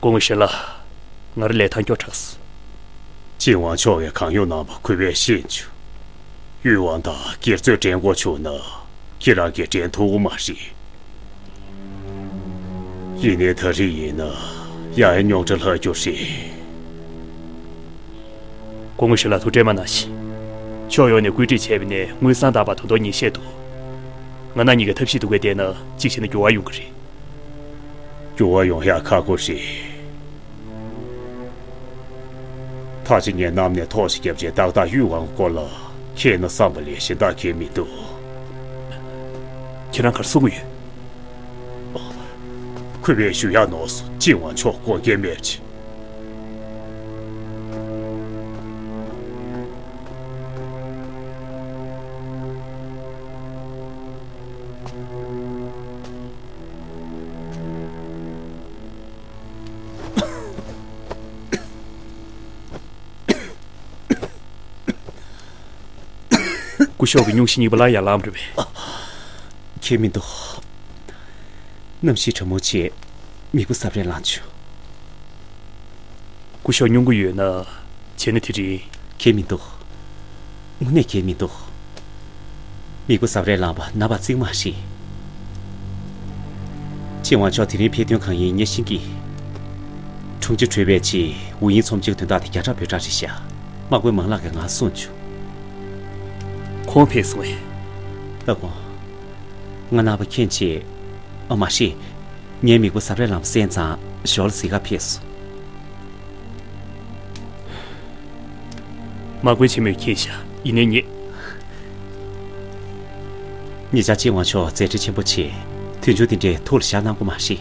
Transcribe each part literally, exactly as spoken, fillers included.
སྐུ་ངོ་ཞི་ལ། ང་རང་ལས་ཐང་སྐྱོ་དྲགས་སོང་། ཅིན་ཝང་མཆོག་གིས་གང་ཡོང་གནང་བ་གུས་པས་ཤེས་བྱུང་། ཡུས་ཝང་དང་སྒེར་རྩོད་འགྲན་དགོས་བྱུང་ན། ཁྱེད་རང་གིས་འགྲན་ཐུབ་ཀྱི་མ་རེད། ཡིན་ནའི་ད་རེས་ཡིན་ན་ཡང་ཡང་རྙོག་དྲ་ལྷག་རྒྱུ་རེད། སྐུ་ངོ་ཞི་ལ། ཐུགས་ཁྲལ་མ་གནང་ཞིག། ཕྱོགས་ཡོངས་ནས་བཀོད་སྒྲིག་བྱས་པ་ནས་དངུལ་སྲང་རྟག་པར་ད་དུང་ཉེས་ཆད་འདུག། ང་རང་གཉིས་ཀྱི་ཐབས་ཤེས་འདུག་གས་བལྟས་ན་གཅིག་བྱས་ན་འགྱུར་བ་ཡོང་གི་རེད། འགྱུར་བ་ཡོང་ཡག་ཁག་པོ་རེད། ད་ཅི་ངས་གནམ་ནས་ཐོག་ཞིག་བརྒྱབ་རྗེས་ཏག་ཏག་ཡུས་ཝང་སྐོར་ལ་འཁྱེར་ན་བསམ་པ་ལས་གཞན་དག་འཁྱེར་མི་འདུག། ཁྱེད་རང་ག་རེ་གསུང་གི་ཡོད། གུས་པས་ཞུ་ཡག་ནོར་སོང་། ཅིན་ཝང་མཆོག་དགོངས་འགལ་མེད་པ་བྱས། སྐུ་ཞབས་ཀྱི་སྙུང་གཞི་གཉིས་པ་ལ་ཡར་ལངས་པ་རེད་པས། ཁྱད་མི་འདུག། གནམ་གཤིས་གྲང་མོ་བྱས། མིག་པ་ཟབ་རེ་ལངས་བྱུང་། སྐུ་ཞབས་སྙུང་གི་ཡོད་ན། བྱས་ན་དེ་རིང་། ཁྱད་མི་འདུག། དངོས་གནས་ཁྱད་མི་འདུག། མིག་པ་ཟབ་རེ་ལངས་པ་ན་བ་རྩིག་མ་རེད། ཅིན་ཝང་མཆོག་དེ་རིང་ཕེབས་དོན་གང་ཡིན་ངས་ཤེས་ཀྱི། དྲུང་ཆེ་གྲོས་པས་ཆེད་ཝུ་ཡིན་ཚོམས་ཆེན་གྱི་དོན་དག་དེ་བརྒྱ་ཕྲག་བོད་ཕྲག་རེད་ཤག། དམག་དཔོན་མང་ལགས་ཀྱིས་ང་གསུངས་བྱུང་། ཁོང་ཕེབས་སོང་ངས། ལགས་འོང་། ང་ནག་པ་མཁྱེན་ཆེ། ཨ་མ་ཤེས། ངའི་མིག་པ་ཟབ་རེ་ལངས་པ་གསན་ཙང་ཞོར་ལ་གཟིགས་ག་ཕེབས་སོང་། དམག་དཔོན་ཆེན་མོས་མཁྱེན་ཤག། ཡིན་ནའི་ངས། ཉེ་ཆར་ཅིན་ཝང་མཆོག་མཛད་འཕྲིན་ཆེན་པོ་ཆེ། མཐུན་ཕྱོགས་འདི་འདྲའི་ཐུགས་ལ་བཞག་གནང་དགོས་མ་རེད།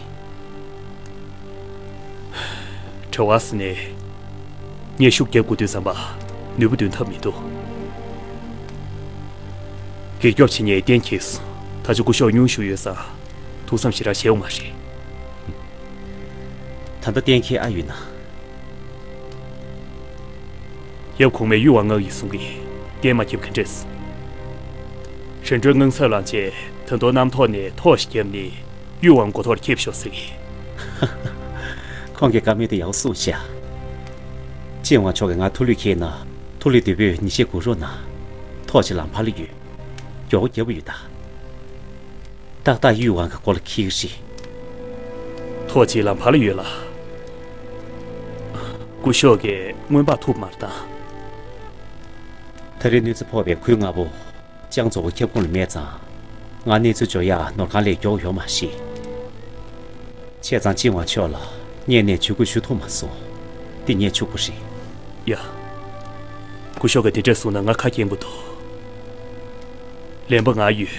བྲེལ་བ་ཟེར་ནས། ངས་ཤུགས་རྒྱབ་དགོས་དུས་ཙམ་པ། ནུས་པ་འདོན་ཐབས་མི་འདུག། གེགས་སྐྱོབ་བྱེད་མཁན་གཏན་འཁེལ་སོང་། ད་ཆ་སྐུ་ཞབས་སྙུང་ཞུ་ཡོད་ཙང་། ཐུགས་བསམ་ཞེ་དྲག་བཞེས་འོང་མ་རེད། ད་ལྟ་གཏན་འཁེལ་ཨ་ཡོད་ན། ཡབ་གོང་མས་ཡུས་ཝང་མངགས་ཡིན་གསུང་གི། གཏན་མ་འཁེལ་ག་འདྲས། རེ་འདོད་དངངས་འཚབ་ལངས་བྱས། ད་དུང་གནམ་ཐོག་ནས་ཐོག་ཞིག་བརྒྱབ་ནས། ཡུས་ཝང་མགོ་ཐོག་ལ་འཁྱེར་ཤོག་ཟེར་གི། ཁོང་གིས་བཀའ་མོལ་དེ་ཡག་པོ་གསུངས་ཤག། ཅིན་ཝང་མཆོག་གིས་ང་ཐུགས་ལུས་འཁྱེར་ན། ཐུགས་ལུས་དེ་བོད་ཉིན་ཤས་སྒུག་རོགས་གནང་། ཐོག་ཅིག་ལམ་ཕར་ལ་ཡོད། མགྱོགས་པོ་རྒྱབ་པ་ཡོད་ད། ཏག་ཏག་ཡུས་ཝང་གི་སྐོར་ལ་འཁྱེར་གི་རེད། ཐོག་ཅིག་ལམ་ཕར་ལ་ཡོད་ལ། སྐུ་ཞབས་ཀྱིས་སྔོན་དཔག་ཐུབ་མ་རེད་ད། ད་རེས་གནོད་འཚེ་ཕོག་པའི་ཁུལ་ལྔ་པོ། ཅང་ཙོ་བོ་ཁྱབ་ཁོངས་ལ་མེད་ཙང་། ང་གནས་ཚུལ་འབྱོར་ཡག་ནོར་ཁང་ལས་མགྱོགས་ཡོང་མ་ཤེས། བྱས་ཙང་ཅིན་ཝང་མཆོག་ལ་སྔོན་ནས་ཇུས་འགོད་ཞུ་ཐུབ་མ་སོང་། འདི་ངས་ཕྱུག་པོ་རེད། ཡ། སྐུ་ཞབས་ཀྱིས་དེ་འདྲས་གསུངས་ན་ང་ཁ་སྐྱེངས་པོ་འདུག། ལན་པ་ང་ཡོད།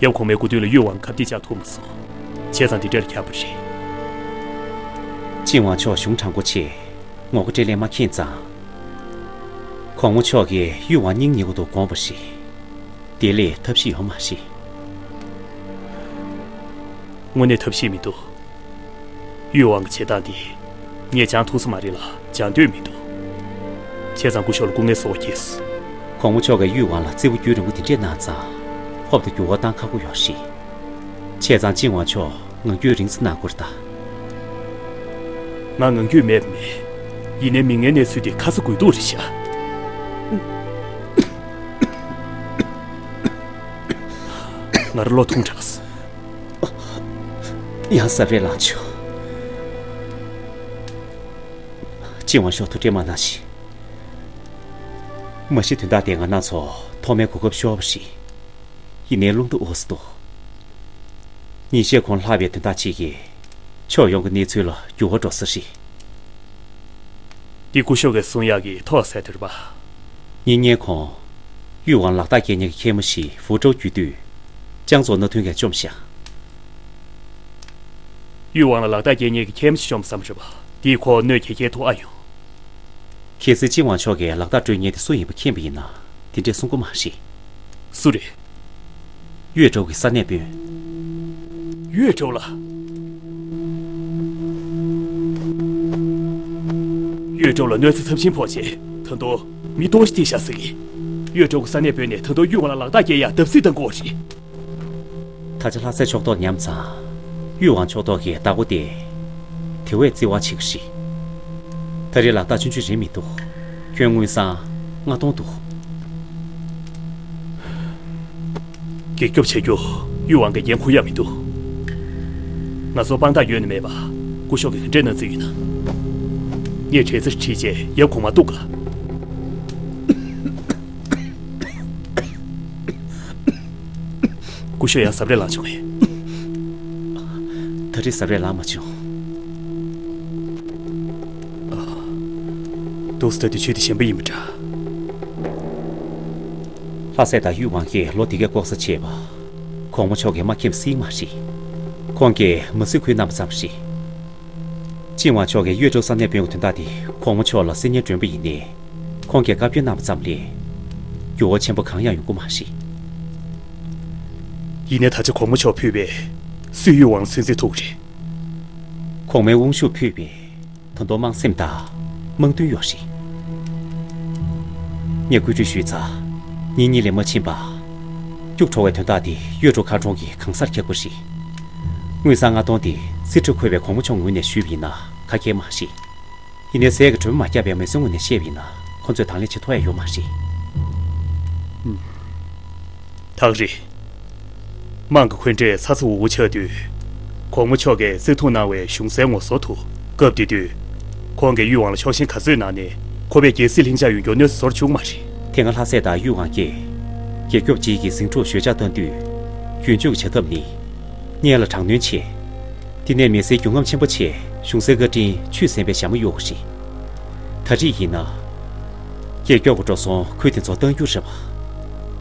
ཡབ་གོང་མའི་སྐུ་མདུན་ལ་ཡུས་ཝང་ཁ་གཏད་བཅག་ཐུབ་མ་སོང་། བྱས་ཙང་འདི་འདྲས་ལ་ཁྱབ་པ་རེད། ཅིན་ཝང་མཆོག་གཞུང་དྲང་པོ་ཆེ། ངོ་རྒོལ་སྤྲད་ལན་མ་མཁྱེན་ཙང་། གོང་མ་མཆོག་གིས་ཡུས་ཝང་སྙིང་ཉེ་བོ་འདུག་དགོངས་པ་རེད། དེ་ལས་ཐབས་ཤེས་ཡོད་མ་རེད། དངོས་གནས་ཐབས་ཤེས་མི་འདུག། ཡུས་ཝང་གི་བྱེད་སྟངས་འདི། ངས་སྦྱང་ཐུབ་ས་མ་རེད་ལ་སྦྱང་འདོད་མི་འདུག། བྱས་ཙང་སྐུ་ཞབས་ལ་སྐུ་ངལ་གསོ་བ་སྐྱེས་སོང་། གོང་མ་མཆོག་གིས་ཡུས་ཝང་ལ་བརྩི་བ་རྒྱུན་རིང་པོ་འདི་འདྲས་གནང་ཙང་། ཧོབ་ཏེ་འགྱུར་བ་བཏང་ཁག་པོ་ཡོད་རེད། བྱས་ཙང་ཅིན་ཝང་མཆོག་ངང་རྒྱུད་རིང་ཙམ་གནང་དགོས་རེད་ད། ང་ངང་རྒྱུད་མེད་པ་མེད། ཡིན་ནའི་མི་ངན་གནས་ཚུལ་དེ་ཁ་ཚ་དགོས་གཏུགས་རེད་ཤག། ང་རང་བློ་ཐུང་དྲགས་སོང་། ཡང་ཟབ་རེ་ལངས་བྱུང་། ཅིན་ཝང་མཆོག་ཐུགས་ཁྲལ་མ་གནང་ཞིག། མ་གཞི་དོན་དག་དེ་ང་རང་ཚོ་ཐོག་མའི་གོ་སྐབས་ཤོར་བ་རེད། ཡིན་ནའི་རླུང་རྟ་འུར་སེ་འདུག། ཉིན་ཤས་གོང་ལྷག་པའི་དོན་དག་ཅིག་གིས་ཕྱོགས་ཡོངས་ཀྱི་གནས་ཚུལ་ལ་འགྱུར་བ་འགྲོ་ས་རེད། འདི་སྐུ་ཞབས་ཀྱིས་གསུང་ཡག་གི་ཐོག་ཟེར་དེ་རེད་པ། ཉིན་ལྔའི་གོང་། ཡུས་ཝང་ལག་རྟགས་རྒྱག་མཁན་གྱི་མཁལ་མ་ཞིག་ཧྥུ་ཀྲོའུ་རྒྱུད་དུས། ཅང་ཙོ་མནའ་མཐུན་གྱིས་བཅོམ་བཞག། ཡུས་ཝང་ལ་ལག་རྟགས་རྒྱག་མཁན་གྱི་མཁལ་མ་ཞིག་བཅོམ་བསམ་རེད་པ། འདིས་ཁོ་གནོད་སྐྱེལ་སྐྱེལ་ཐུབ་ཨ་ཡོང་། གལ་སྲིད་ཅིན་ཝང་མཆོག་གིས་ལག་རྟགས་སྤྲོད་མཁན་དེ་སུ་ཡིན་པ་མཁྱེན་པ་ཡིན་ན། དེ་འདྲས་གསུང་གི་མ་རེད། སུ་རེད། ཡུས་ཀྲོའུ་གི་ས་གནས་དཔོན། ཡུས་ཀྲོའུ་ལ། ཡུས་ཀྲོའུ་ལ་གནོད་འཚེ་ཚབས་ཆེན་ཕོག་རྗེས་ད་དུང་མི་སྟོང་བཞི་ཐེ་ཤ་ཟིན་གི། ཡུས་ཀྲོའུ་གི་ས་གནས་དཔོན་ནས་ད་དུང་ཡུས་ཝང་ལ་ལག་རྟགས་རྒྱག་ཡག་བརྡབ་གསིག་བཏང་དགོས་རེད། ད་ཆ་ལྷ་སའི་ཕྱོགས་གཏོགས་ཉམས་ཙང་། ཡུས་ཝང་ཕྱོགས་གཏོགས་ཀྱི་བདག་པོ་དེ། དེ་བས་བརྩི་བ་བྱེད་ཀྱི་རེད། ད་རེས་ལག་རྟགས་ཆུང་ཆུང་རེད་མི་འདུག་ཁྱོན་དངུལ་སྲང་ལྔ་སྟོང་འདུག་རྒྱག་སྐྱོར་བྱ་རྒྱུ་གཡུ་ཝང་གིས་འགན་འཁུར་ཡག་མི་འདུག་ང་ཚོར་དཔང་རྟགས་ཡོད་ན་མེད་པ། སྐུ་ཞབས་ཀྱིས་ག་འདྲས་གནང་རྩིས་ཡོད་ན། ངས་དྲན་ཚེ་ཁྲིད་རྗེས་ཡབ་གོང་མ་གཏུག་ག་སྐུ་ཞབས་ཡང་ཟ་རས་ལངས་བྱུང་ངས། ད་རེས་ཟ་རས་ལངས་མ་བྱུང་། འདུག་སེ་ལྟ་དུས་ཆོས་དེ་ཞན་པ་ཡིན་པ་འདྲ། ལྷ་སྲས་དང་གཡུ་ཝང་གིས་ལོ་དེ་གའི་ལྐོག་ཟ་བྱས་པ། གོང་མ་མཆོག་གིས་མ་མཁྱེན་པ་སྲིད་མ་རེད། ཁོང་གིས་མ་སྲིད་ཁུལ་གནང་བ་ཙམ་རེད། ཅིན་ཝང་མཆོག་གིས་གཡོས་ཀྲོའུ་ས་གནས་དཔོན་གྱི་དོན་དག་དེ་གོང་མ་མཆོག་ལ་གསེར་སྙན་སྒྲོན་པ་ཡིན་ནའི། ཁོང་གིས་བཀའ་བཀྱོན་གནང་བ་ཙམ་ལས། འགྱུར་བ་ཆེན་པོ་གང་ཡང་ཡོང་གི་མ་རེད། ཡིན་ནའི་ད་ཆ་གོང་མ་མཆོག་ཕུད་པས་སུས་གཡུ་ཝང་ལ་སུན་གཙེར་ཐུག་རེད། གོང་མའི་དབང་ཤུགས་ཕུད་པས་ད་དུང་དམངས་སེམས་དང་དམངས་འདུན་ཡོད་རེད། ངས་བཀོད་སྒྲིག་ཞུས་ཚར། ཉིན་གཉིས་ལས་མ་ཕྱིན་པ། སྐྱུག་བྲོ་བའི་དོན་དག་དེ་གཡོས་ཀྲོའུ་མཁར་གྲོང་གི་གང་སར་འཁྱག་པ་རེད། དངུལ་སྲང་ལྔ་སྟོང་དེ་རྩིས་ཁྲ་འཁོད་པའི་གོང་མ་མཆོག་ངོས་ནས་ཞུས་པ་ཡིན་ན་ཁ་ཁྱེར་མ་རེད། ཡིན་ནའི་ཟས་ཀྱི་གྲོན་མ་བརྒྱབ་པའི་མེ་ཟོན་ངོས་ནས་བཤད་པ་ཡིན་ན་ཁོ་ཚོས་དང་ལེན་བྱེད་ཐུབ་ཡ་ཡོད་མ་རེད། ཐག་རིང་། དམངས་ཀྱི་འཁོན་འགྲས་ཚ་ཚ་འུར་འུར་ཆགས་དུས། གོང་མ་མཆོག་གིས་བརྩི་མཐོང་གནང་བའི་གཞུང་སའི་ངོ་སོ་དུ། སྐབས་དེ་དུས། ཁོང་གིས་གཡུ་ཝང་ལ་ཕྱོགས་ཞེན་ག་ཚོད་གནང་ནའི་ཁོ་པས་རྒྱལ་སྲིད་ལྷིང་འཇགས་ཡོང་རྒྱུར་གནོད་འཚེ་བཟོ་འདྲ་བྱུང་མ་རེད། དེ་སྔ་ལྷ་སྲས་དང་གཡུ་ཝང་གིས་རྒྱལ་སྐྱོབ་ཅིག་གི་ཟིང་འཁྲུག་ཞོད་འཇགས་གཏོང་དུས། རྒྱུན་སྤྱོད་ཀྱི་བྱ་ཐབས་ནི། སྔོན་ལ་དྲག་གནོན་བྱས། དེ་ནས་མི་སེར་རྒྱུན་རྔམ་ཆེན་པོ་བྱས་གཞུང་སའི་བཀའ་དྲིན་ཆུད་ཟིན་པའི་ཞྭ་མོ་གཡུག་པ་རེད། ད་རེས་ཡིན་ན། རྒྱལ་སྐྱོབ་ཀྱི་འགྲོ་སོང་ཁུལ་དེ་ཚོ་གཏང་རྒྱུ་རེད་པ།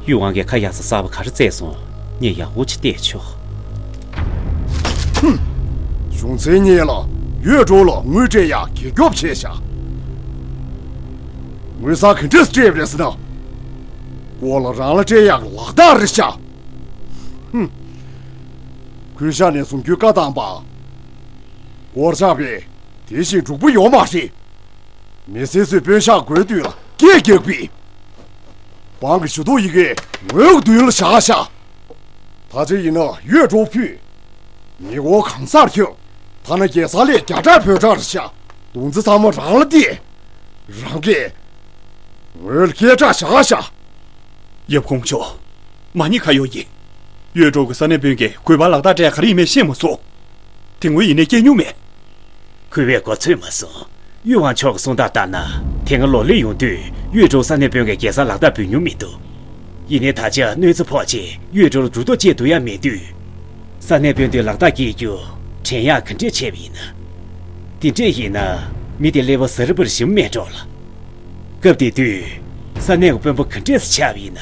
གཡུ་ཝང་གིས་ཁ་ཡག་ས་གསར་པ་ག་རེ་བཙལ་སོང་ངས་ཡག་པོ་ཅིག་བལྟས་ཆོག་གཞུང་ཚན་གཉིས་ལ་གཡོས་ཀྲོའུ་ལ་དངུལ་སྤྲད་ཡག་གྱེས་སྐྱོབ་བྱས་ཤག་དངུལ་སྲང་ག་འདྲས་སྤྲད་པ་རེད་ཟེར་ན། སྐོར་ལ་རང་ལ་སྤྲད་ཡག་གི་ལག་རྟགས་རེད་ཤག་ཧུམ། ཁུལ་ཤག་ནས་བཟུང་རྒྱུའི་བཀའ་བཏང་པ། སྐོར་ཆག་པས་དེ་བཞིན་འབྲུག་པ་ཡོད་མ་རེད། མི་སེར་ཚོས་དཔོན་ཤག་དགོས་དུས་ལ་སྐད་རྒྱག་པས། འབངས་ཀྱི་ཞུ་གཏུག་ཡི་གེ་ངོས་ཀྱི་མདུན་ལ་བཞག་ཤག་ད་ཆ་ཡིན་ན་གཡོས་ཀྲོའུ་ཕུད། ཉེ་འཁོར་གང་སར་ཁྱབ། ཐ་ན་རྒྱལ་ས་ལས་རྒྱ་གྲགས་བོད་གྲགས་རེད་ཤག་རྡུང་རྩེ་ཚང་མ་རང་ལ་གཏད། རང་གིས་ངོས་ལ་སྐད་གྲགས་བཞག་ཤག་ཡབ་གོང་མ་མཆོག་མ་ཉེས་ཁ་གཡོག་ཡིན། གཡོས་ཀྲོའུ་གི་ས་གནས་དཔོན་གྱིས་གུས་པར་ལག་རྟགས་སྤྲད་ཡ་ག་རེ་ཡིན་མིན་ཤེས་མ་སོང་། དེ་སྔོན་ཡིན་ནའི་སྐྱེལ་མྱོང་མེད། གུས་པས་གོ་ཚོད་མ་སོང་། གཡུ་ཝང་མཆོག་གི་གསུང་སྟངས་ལྟར་ན། དེ་སྔ་ལོ་ལེགས་ཡོང་དུས་གཡོས་ཀྲོའུ་ས་གནས་དཔོན་གྱིས་རྒྱལ་སར་ལག་རྟགས་འབུལ་མྱོང་མི་འདུག་ཡིན་ནའི་ད་ཆ་གནོད་འཚེ་ཕོག་རྗེས་གཡོས་ཀྲོའུ་ལ་འགྲོ་ལྡོག་བྱེད་ཐུབ་ཡ་མེད་དུས། ས་གནས་དཔོན་དུ་ལག་རྟགས་འཁྱེར་རྒྱུ་དྲན་ཡག་ག་འདྲས་བྱས་པ་ཡིན་ན། དེ་འདྲས་ཡིན་ན་མི་དེ་ཀླད་པ་ཟ་རི་པར་ཞིམ་མེད་འགྲོ་ལ། སྐབས་དེ་དུས་ས་གནས་ཀྱི་དཔོན་པོ་ག་འདྲས་སུ་ཆགས་པ་ཡིན་ན།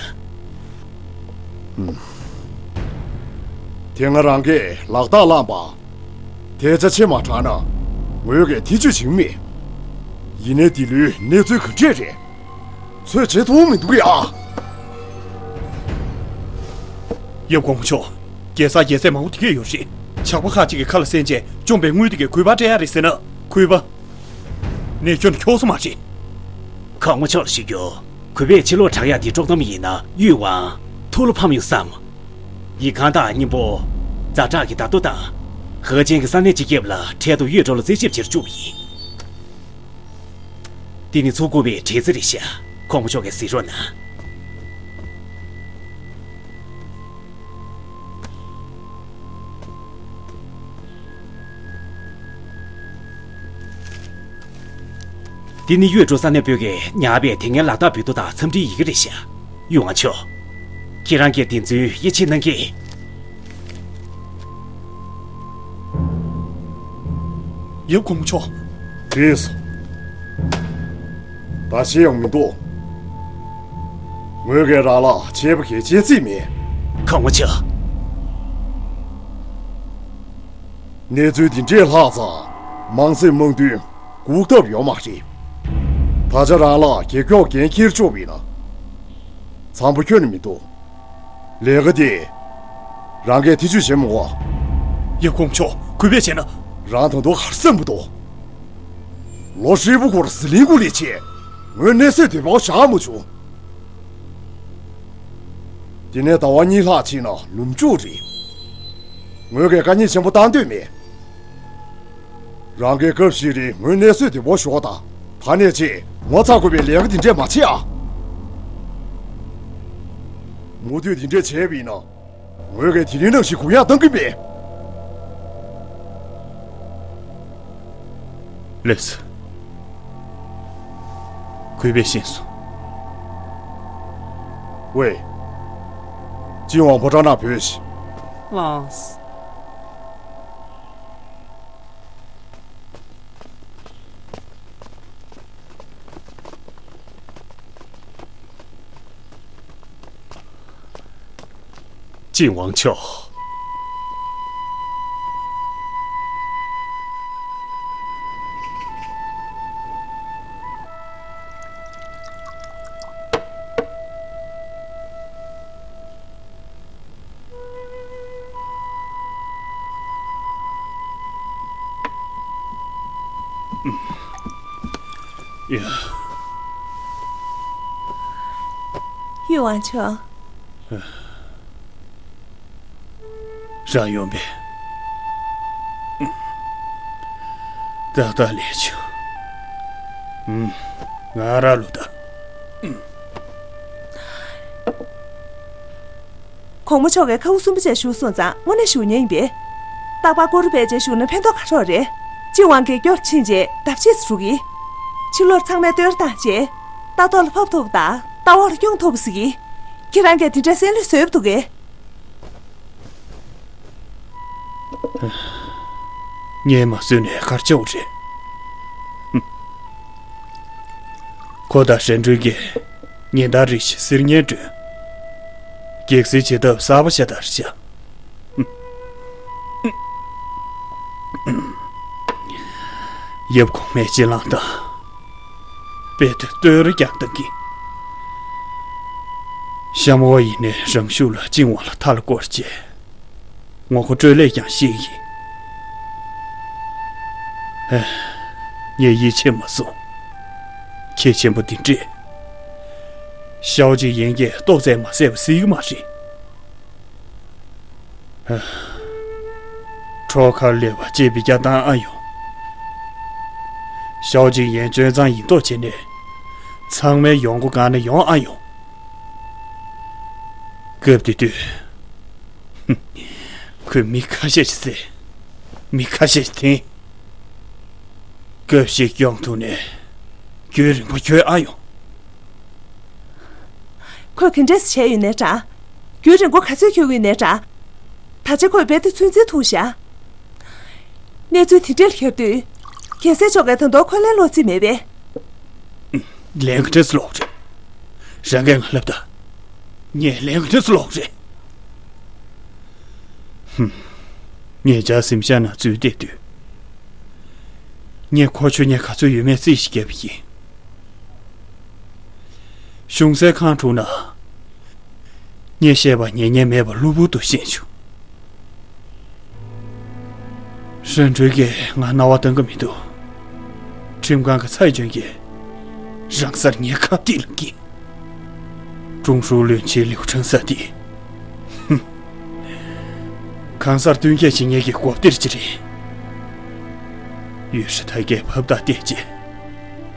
དེ་སྔ་རང་གིས་ལག་རྟགས་བླངས་པ། དེ་ཆ་ཕྱེ་མ་དྲགས་ན་ངོས་ཀྱིས་ཐེ་བྱུས་བྱེད་མེད། ཡིན་ནའི་འདི་ལོའི་གནས་ཚུལ་ག་འདྲས་རེད། ཚོད་བྱེད་ཐུབ་མི་འདུག་ཡ། ཡབ་གོང་མ་མཆོག་རྒྱལ་སར་རྒྱལ་སྲས་མང་པོ་དེ་གས་ཡོད་རེད། ཇག་པ་ཁག་ཅིག་གིས་ཁ་ལ་གསན་རྗེས་བཅོམ་པའི་དངུལ་དེ་གས་གུས་པར་སྤྲད་ཡ་རེད་ཟེར་ན་གུས་པ། ནས་ཁྱོན་འཁྱོག་སོ་མ་རེད། གོང་མ་མཆོག་ལ་ཞུ་རྒྱུ། གུས་པས་ཕྱི་ལོགས་དྲག་ཡག་དེ་དཀྲོག་གཏམ་ཡིན་ན་གཡུས་དབང་ཐུགས་ལ་ཕམ་ཡོང་བསམ། ཡིག་ཁང་དང་སྙིང་པོ། ཛ་དྲག་གི་བརྡ་ཐོ་དང་། ཧེ་ཅན་གྱི་ས་གནས་སྤྱི་ཁྱབ་ལ་འཕྲལ་དུ་གཡོས་ཀྲོའུ་ལ་རྩད་ཞིབ་བྱེད་རུ་བཅུག་པ་ཡིན། འདི་ནི་ཚོགས་འགོ་པའི་བྲེལ་འཚུབ་རེད་ཤག་གོང་མ་མཆོག་གིས་གཟིགས་རོགས་གནང་། འདི་ནི་གཡོས་ཀྲོའུ་ས་གནས་དཔོན་གྱིས་ཉར་བའི་དེ་སྔའི་ལག་རྟགས་འབུལ་ཐོ་དང་འཚམས་འདྲིའི་ཡི་གེ་རེད་ཤག་གཡུས་དབང་མཆོག་ཁྱེད་རང་གིས་འདི་ཚོའི་དབྱེ་ཞིབ་གནང་གི། ཡབ་གོང་མ་མཆོག་རེད་སོང་། ད་ཤེས་ཡོང་མི་འདུག་ངོས་ཀྱིས་རང་ལ་ཆད་པ་གལ་ཆེན་བརྩིས་མེད། གོང་མ་མཆོག་གནས་ཚུལ་འདི་འདྲས་ལྷག་ཙང་དམངས་སེམས་དམངས་འདུན་འགུག་ཐབས་ཡོད་མ་རེད། ད་ཆ་རང་ལ་རྒྱལ་སྐྱོབ་འགན་འཁྱེར་ཆོག་པ་ཡིན་ན། འཚམ་པོ་ཁྱོན་ནས་མི་འདུག་ལས་ཀ་དེ་རང་གིས་ཐེ་བྱུས་བྱེད་མི་དགོས། ཡབ་གོང་མ་མཆོག་གུས་པས་བྱས་ན། རང་ད་དུང་ག་རེ་བསམ་གྱི་འདུག་ལོ་ཧྲིལ་པོ་འགོར་ཟི་ལིང་ཀུ་ལས་ཆེ། ངོས་གནས་ཚད་དེ་བ་བཞག་མ་བྱུང་། དེ་ནས་ཟླ་བ་གཉིས་ལྷག་ཕྱིན་ན་ལུམ་ཅུ་རེད། ངོས་ཀྱིས་དཀའ་ཉེན་ཆེན་པོ་བཏང་འདོད་མེད། རང་གིས་སྐབས་ཤིག་རིང་ངོས་གནས་ཚུལ་དེ་བོ་ཞོག་དང་། ད་ནས་ཆེད་ངོ་ཚ་དགོས་པའི་ལས་ཀ་དེ་འདྲས་མ་བྱེད་ཨ། མུ་མཐུད་དེ་འདྲས་བྱས་པ་ཡིན་ན། ངོས་ཀྱིས་དེ་རིང་ནང་བཞིན་གུ་ཡངས་གཏང་གི་མེད། ལགས་སོ། གུས་པས་ཤེས་སོང་། ཝེ། ཅིན་ཝང་ཕོ་བྲང་ནང་བོས་ཤིག། ལགས་སོ། ཅིན་ཝང་མཆོག། ཡ། ཡུས་ཝང་མཆོག། རང་ཡོང་པས། ཏག་ཏག་ལས་བྱུང་། ང་ར་ལུ་ད། གོང་མ་མཆོག་གིས་ཁ་དབུ་གསུམ་པ་བཅས་བཞུགས་སོང་ཙང་དངོས་གནས་བཞུགས་མཁན་ཡིན་པས། རྟག་པར་སྐུ་རུ་སྦས་བྱས་བཞུགས་ན་ཕན་ཐོགས་ག་རོགས་རེད། ཅིན་ཝང་གིས་སྐྱོར་ཕྱིན་རྗེས་ལྡབ་ཕྱེས་སུ་རུག་གི། ཕྱི་ལོགས་ཚང་མས་བསྟོད་ར་བཏང་རྗེས། ལྟ་ཐོག་ལ་ཕབ་ཐུབ་པ་དང་ལྟ་འོག་ལ་སྐྱོང་ཐུབ་པ་ཟིག་གི། ཁྱེད་རང་གིས་དེ་འདྲའི་སེམས་ལས་བཟོས་པ་འདུག་གས། ངས་མ་བཟོས་ནས་གར་ཆོག་རེད། ཁོ་དང་ཧྲན་ཀྲུའུ་གིས་ཉིན་ལྟར་རེ་བཞིན་གསེར་ཉན་སྒྲོན། གེགས་སེལ་བྱེད་ཐབས་གསར་པ་ཤ་སྟག་རེད་ཤག། ཡབ་གོང་མའི་སྤྱན་ལམ་དང་། དཔེ་དེ་བསྟོད་ར་རྒྱག་སྟངས་ཀྱིས། ཤམ་འོ་ཡིན་ནས་རང་ཤུགས་ལ་ཅིན་ཝང་ལ་མཐའ་ལ་བསྐོར་རྗེས། ངོ་ཁོ་སྤྲོད་ལས་ཀྱང་ཤེས་ཡིན། ཨེ། ངས་ཡིད་ཆེས་མ་སོང་། ཁྱེད་ཆེན་པོ་འདི་འདྲས། ཞའོ་ཅིག་ཡིན་གྱིས་ཏོག་ཙམ་མ་བསད་པ་སྲིད་ཀྱི་མ་རེད། ཨ། ཁྲོ་ཁར་སླེབས་པ་ཅེས་པའི་རྒྱ་བཏང་ཨ་ཡོང་། ཞའོ་ཅིག་ཡན་སྤྱོད་གཙང་ཡིན་མདོག་བྱས་ནས། ཚང་མའི་ཡོང་སྒོ་བཀག་ན་ཡོང་ཨ་ཡོང་། སྐབས་དེ་དུས། ཁོས་མི་ཁ་ཤས་ཤིག་བསད། མི་ཁ་ཤས་ཤིག་འཐེན། སྐབས་ཤིག་གྱོང་ཐུག་ནས། རྒྱུན་རིང་པོ་འཁྱོལ་ཨ་ཡོང་། ཁོས་ག་འདྲས་བྱས་ཡོད་ནའི་འདྲ། རྒྱུན་རིང་པོ་ག་ཚོད་འཁྱོལ་གྱི་ཡོད་ནའི་འདྲ། ད་ཆ་ཁོས་རྦད་དེ་ཚོད་འཛིན་ཐུབ་ཤག། གནས་ཚུལ་དེ་འདྲ་ལ་གྱུར་དུས། རྒྱལ་སྲས་མཆོག་གིས་ད་དུང་ཁོ་ལན་སློག་རྩིས་མེད་པས། ལན་ག་འདྲས་སློག་རེད། རང་གིས་ང་ལབ་ད། ངས་ལན་ག་འདྲས་སློག་རེད། ཧུམ། ངས་འཇའ་ཟིམ་ཤག་ནང་འཛུལ་བསྡད་དུས། ངས་ཁོ་ཆོས་ཉན་ག་ཚོད་ཡོད་མེད་རྩིས་ཤིག་བརྒྱབ་པ་ཡིན། གཞུང་སའི་ཁང་དྲུང་ན། ངས་བཤད་པ་ཉན་མཁན་མེད་པ་གློ་བུར་དུ་ཤེས་བྱུང་། ཧྲན་ཀྲུའུ་གིས་ང་རྣ་བ་གཏང་གི་མི་འདུག། ཁྲིམས་ཁང་གི་ཚའེ་ཅུན་གྱིས་རང་སར་ངའི་ཁ་གཏད་ལ་འགེངས། ཀྲུང་ཧྲུའུ་བློན་ཆེན་ལིའུ་ཁྲང་ས་དེས། ཧུམ། གང་སར་བསྟུན་མཁས་བྱེད་མཁན་གྱི་གོ་སྟེར་ཅིག་རེད། ཡུས་ཧྲི་ཐའི་གིས་ཕབ་རྟགས་བལྟས་རྗེས།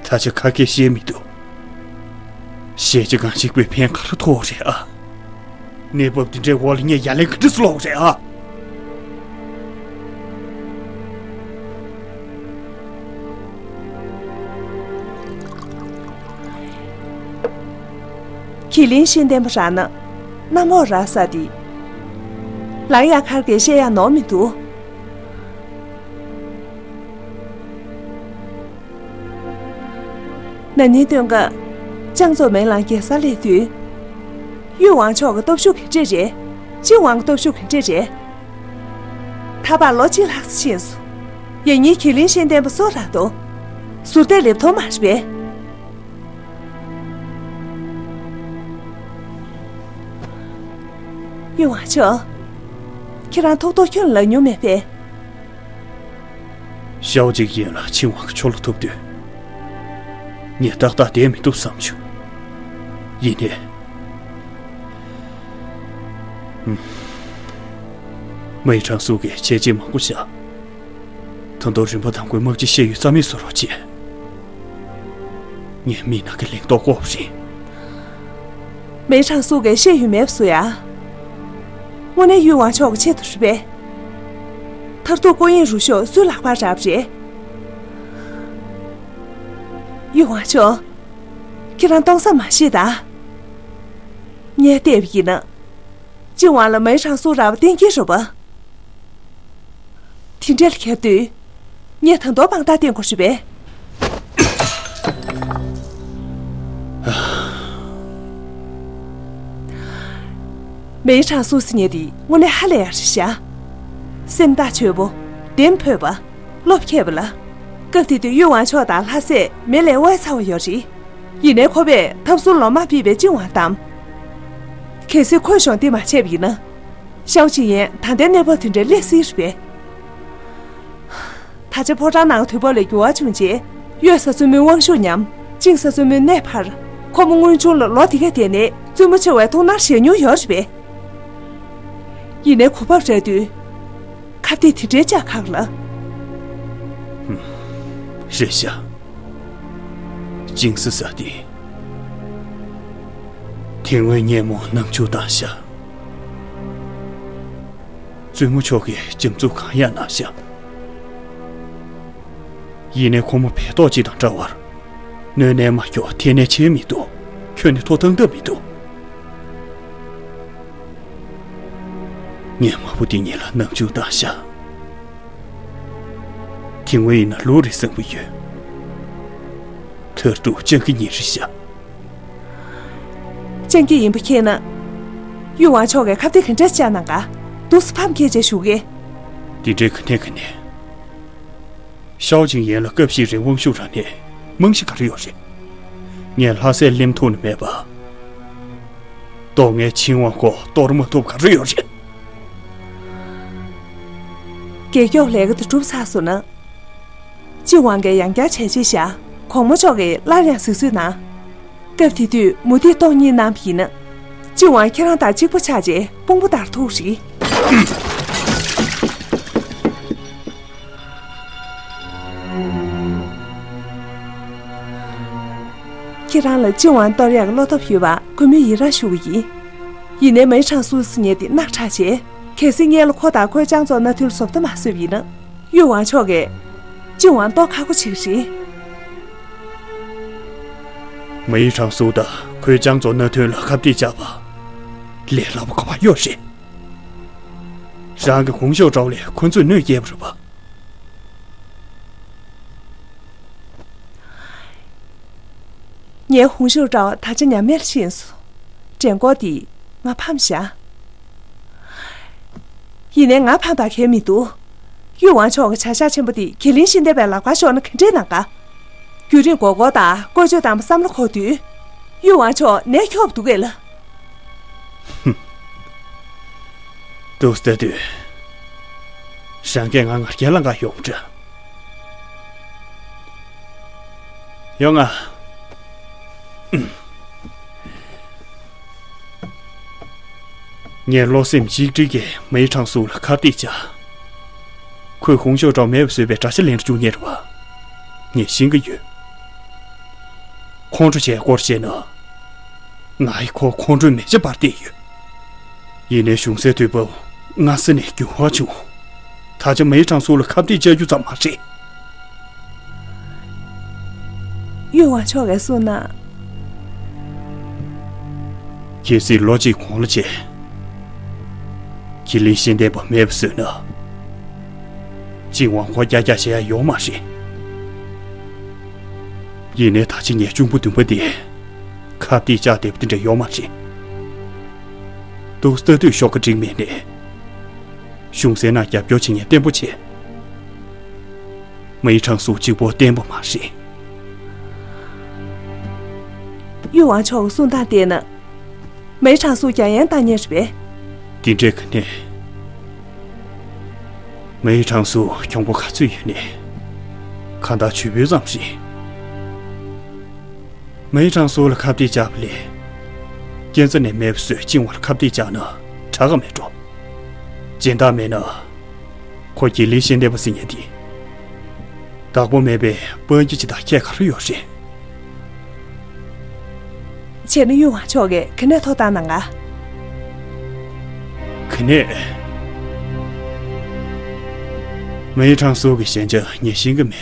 ད་ཆ་ཁ་སྐད་བཤད་མི་འདུག། ཞེ་ཅིག་གང་ཞིག་པའི་ཕན་ག་རེ་ཐོགས་རེད་ཨ། གནས་བབ་འདི་འདྲའི་འོག་ལ་ངས་ཡ་ལན་ག་འདྲ་སློག་རེད་ཨ། ཁྱི་ལིན་ཤེས་ལྡན་པ་རག་ན། གནམ་འོག་རག་ས་དེ། ལང་ཡ་མཁར་གྱིས་བཤད་ཡག་ནོར་མི་འདུག། ན་ནིང་སྟོན་ཀ་ཅང་ཙོ་མེན་ལང་རྒྱལ་སར་སླེབས་དུས། ཡུས་ཝང་མཆོག་གི་སྟོབས་ཤུགས་ག་འདྲས་རེད། ཅིན་ཝང་གི་སྟོབས་ཤུགས་ག་འདྲས་རེད། ད་བར་ལོ་གཅིག་ལྷག་ཙམ་ཕྱིན་སོང་། ཡང་སྙིང་གྱི་ལིན་ཤེས་ལྡན་པ་སུ་རག་འདུག། ཟུར་བལྟས་ལེབ་མཐོང་མ་རེད་པས། ཡུས་ཝང་མཆོག། ཁྱེད་རང་ཐོག་ཐོག་ཁྱོད་ལ་ལབ་མྱོང་མེད་པས། ཞའོ་ཅིག་ཡིན་ལ་ཆིན་ཝང་གི་ཆོ་ལོ་ཐུབ་དུས། ངས་ཏག་ཏག་བསྡད་མི་ཐུབ་བསམ་བྱུང་། ཡིན་ནའི། ཧུམ། མི་ཡི་གྲངས་སུ་གི་བྱས་རྗེས་མང་པོ་བཞག། ད་ ད་དུང་རིན་པོ་དང་པོའི་དམག་སྤྱི་ཤེས་ཡོན་རྩ་མེད་བཟོ་རོགས་བྱེད། ངས་མི་ནག་གི་ལིང་ཏོག་བཀོག་པ་རེད། མེ་ཁྲང་སུའུ་གིས་ཤེས་ཡོན་མེད་པ་བཟོ་ཡ། དངོས་གནས་ཡུས་ཝང་ཆོག་གི་ཆེད་དུ་རེད་པས། མཐར་ཐུག་ཀོ་ཡིན་རུ་ཤོག་སུའི་ལག་པར་རག་པ་རེད། ཡུས་ཝང་ཆོག་ཁྱེད་རང་སྟོང་བསམ་མ་བྱེད་ད། ངས་བལྟས་པ་ཡིན་ན། ཅིན་ཝང་ལ་མེ་ཁྲང་སུའུ་རག་པ་གཏན་འཁེལ་རེད་པ། དེ་འདྲ་ལ་ཁྱེར་དུས། ངས་ད་དུང་དཔང་རྟགས་བསྟན་དགོས་རེད་པས། མེ་ཁྲང་སུའུ་ཟེར་མཁན་དེ་དངོས་གནས་ཧ་ལས་ཡག་རེད་ཤག་སེམས་ཐག་ཆོད་པོ། གདེང་འཕོས་པ། བློ་ཁེལ་བ་ལ། སྐབས་དེ་དུས་ཡུས་ཝང་ཆོག་དང་ལྷ་སྲས་མེ་ལས་དབལ་ཚ་བ་ཡོད་རེད། ཡིན་ནའི་ཁོ་པས་ཐབ་ཟུར་ལོ་མ་ཕུད་པའི་ཅིན་ཝང་བདམས། གལ་སྲིད་ཁོས་གཞོགས་འདེགས་མ་བྱས་པ་ཡིན་ན། ཤའོ་ཅིན་ཡན་ད་ལྟའི་གནས་བབ་དེ་འདྲའི་སླེབས་སྲིད་རེད་པས། ད་ཆ་ཕོ་བྲང་ནང་དུས་བབ་ལ་འགྱུར་བ་བྱུང་རྗེས། གཡོད་ས་བཙུན་མོའི་དབང་ཤུགས་ཉམས། ཅིང་ས་བཙུན་མོའི་གནས་འཕར། ཁོ་མོ་སྔོན་བྱུང་ལ་ལོ་དེ་ག་དེ་ནས་བཙུན་མོ་ཆེ་བའི་ཐུགས་སྣང་བཞེས་མྱོང་ཡོད་རེད་པས། ཡིན་ནའི་གོ་བབ་རག་དུས། ཁ་གཏད་དེ་འདྲའི་བཅག་ཁག་ལ། རེད་ཤག་ཅིང་སི་ས་དེ། དེ་སྔོན་ངས་མོ་ནང་འཇུག་བཏང་ཤག་བཙུན་མོ་མཆོག་གིས་འཇམ་རྩུབ་གང་ཡང་གནང་ཤག་ཡིན་ནའི་ཁོ་མོ་བལ་ཏོག་ཅིག་དང་འདྲ་བར། སྣོད་ནས་མ་ཁྱོག་ཐལ་ནས་ཆད་མི་འདུག་ཁྱོན་ནས་ཐོ་བཏང་ཐབས་མི་འདུག་ངས་མ་བུ་དེ་གཉིས་ལ་ནང་འཇུག་བཏང་ཤག་དེ་སྔོན་ཡིན་ན་ལོ་རེ་བཟང་པོ་ཡོད། མཐར་ཐུག་སྤྱང་ཀི་གཉིས་རེད་ཤག་སྤྱང་ཀི་ཡིན་པ་མཁྱེན་ན། ཡུས་ཝང་མཆོག་གིས་ཁ་གཏད་ག་འདྲས་བཅག་གནང་ག་འདུག་སེ་ཕམ་ཁྱེར་བྱས་བཞུགས་གས། དེ་འདྲའི་ག་ནས་ག་ནས། ཤའོ་ཅིང་ཡན་ལ་སྐབས་ཤིག་རིང་དབང་ཤུགས་རག་ནས་རྨང་གཞི་ག་རེ་ཡོད་རེད། ངས་ལྷ་སྲས་གླེམ་ཐུབ་ནི་མེད་པ། སྟོད་མངའི་ཆིན་ཝང་ཁོ་གཏོར་མ་ཐུབ་ག་རེ་ཡོད་རེད། རྒྱལ་སྐྱོབ་ལས་ཀ་དེ་གྲུབ་ཚར་སོང་ན། ཅིན་ཝང་གིས་ཡང་བསྐྱར་བྱས་རྗེས་བཞག་གོང་མ་མཆོག་གིས་སླར་ཡང་གཟིགས་ཚུལ་གནང་། སྐབས་དེ་དུས་མུ་ཏིག་སྟོང་གཉིས་གནང་བ་ཡིན་ན། ཅིན་ཝང་ཁྱེད་རང་དང་གཅིག་པ་ཆགས་རྗེས་དཔུང་པ་འདར་ཐུག་རེད། ཁྱེད་རང་ལ་ཅིན་ཝང་གཏོར་ཡག་བློ་སྟོབས་ཡོད་པ་གུས་མོས་ཡི་རངས་ཞུ་གི་ཡིན། ཡིན་ནའི་མེ་ཁྲང་སུའུ་ཟེར་མཁན་དེ་རྣག་ཁྲག་ཆེ། གལ་སྲིད་སྔོན་ལ་ཁོ་དང་ཁོའི་ལྕང་བཙོང་མནའ་མཐུན་ལ་བཟོ་ལྟ་མ་བཟོས་པ་ཡིན་ན། ཡུས་ཝང་མཆོག་གིས་ཅིན་ཝང་གཏོར་ཁག་པོ་བྱེད་ཀྱི་རེད། མེ་ཁྲང་སུའུ་དང་ཁོའི་ལྕང་བཙོང་མནའ་མཐུན་ལ་ཁ་གཏད་བཅག་པ། ལས་སླ་པོ་ག་པར་ཡོད་རེད། རང་གི་གུང་ཤོག་ཀྲོའུ་ལས་ཁོ་ཚོས་གནོད་སྐྱེལ་བ་རེད་པ། ངའི་གུང་ཤོག་ཀྲོའུ་ད་ཆ་ཉམས་མེད་ལ་ཕྱིན་སོང་། འགྲན་སྐོར་འདི་ང་ཕམ་བཞག་ཡིན་ནའི་ང་ཕམ་པ་གལ་མི་འདུག་ཡུས་ཝང་མཆོག་གི་བྱ་གཞག་ཆེན་པོ་འདི་གྱི་ལིན་ཤིན་ཏེ་པའི་ལག་པར་ཤོར་ན་ག་འདྲས་གནང་ག་རྒྱུན་རིང་མགོ་སྐོར་དང་བཀོལ་སྤྱོད་བཏང་བ་བསམ་བློ་འཁོར་དུས། ཡུས་ཝང་མཆོག་ནད་ཁྱོག་འདུག་གས་ལ། འདུག་སེ་ལྟ་དུས། རང་གིས་ང་ང་རྒྱལ་ལ་འགའ་ཡོང་འདྲ། ཡོང་ང་། ངས་བློ་སེམས་གཅིག་སྒྲིལ་གྱིས་མེའི་ཁྲང་སུའུ་ལ་ཁ་གཏད་བཅག་ཁོས་གུང་ཤོག་ཀྲོའུ་མེད་པ་བཟོས་པའི་དགྲ་ཤ་ལེན་འགྲོ་རྒྱུ་ངེས་རེད་པ། ངས་ཤེས་ཀྱི་ཡོད། ཁོང་ཁྲོ་བྱས་སྐོར་བཤད་ན། ང་ཡིས་ཁོ་ཁོང་ཁྲོའི་མེ་ལྕེ་སྤར་བསྡད་ཡོད། ཡིན་ནའི་གཞུང་སའི་དུས་བབ་སྔ་ས་ནས་འགྱུར་བ་བྱུང་། ད་ཆ་མེའི་ཁྲང་སུའུ་ལ་ཁ་གཏད་བཅག་རྒྱུ་ཙམ་མ་རེད། ཡུས་ཝང་མཆོག་གིས་གསུངས་ན། གལ་སྲིད་ལོ་གཅིག་གོང་ལ་བྱས། གྱི་ལིན་ཤིན་ཏེ་པ་མེད་པ་བཟོས་ན། ཅིན་ཝང་ཁོ་རྒྱག་རྒྱག་བྱེད་ཡ་ཡོད་མ་རེད། ཡིན་ནའི་ད་ཆ་ངའི་གཅུང་པོ་བདུན་པ་དེ་ཁ་གཏད་བཅག་བསྡད་པ་དེ་འདྲ་ཡོད་མ་རེད། འདུག་སེ་ལྟ་དུས་ཤོག་ཁ་འགྲིག་མེད་ནས། གཞུང་སའི་ནང་རྒྱབ་སྐྱོར་བྱེད་མཁན་བརྟན་པོ་བྱས། མེའི་ཁྲང་སུའུ་གཅིག་པོ་བརྟན་པོ་མ་རེད། ཡུས་ཝང་མཆོག་གི་གསུང་སྟངས་བལྟས་ན། མེའི་ཁྲང་སུའུ་རྒྱ་ཡན་བཏང་མཁན་རེད་པས། དེ་འདྲའི་ག་ནས། མེའི་ཁྲང་སུའུ་གྱོང་པོ་ག་ཚོད་ཡོད་ནས། གང་ལྟར་ཇུས་འབུལ་ཙམ་རེད། མེའི་ཁྲང་སུའུ་ལ་ཁ་གཏད་བཅག་པ་ལས། རྐྱེན་རྩ་ནས་མེད་པ་བཟོས་ཅིན་ཝང་ལ་ཁ་གཏད་བཅག་ན་དྲག་ག་མེད་འགྲོ། སྦྱིན་བདག་མེད་ན། ཁོ་གྱི་ལིན་ཤིན་ཏེ་པ་ཟེར་མཁན་དེ། བདག་པོ་མེད་པའི་སྤང་ཁྱི་ཅིག་དང་ཁྱད་ག་རེ་ཡོད་རེད། བྱས་ན་གཡུ་ཝང་མཆོག་གིས་ག་ནས་ཐོབ་བཏང་གནང་ག་ག་ནས། མེའི་ཁྲང་སུའུ་གི་ཞན་ཆ་ངས་ཤེས་ཀྱི་མེད།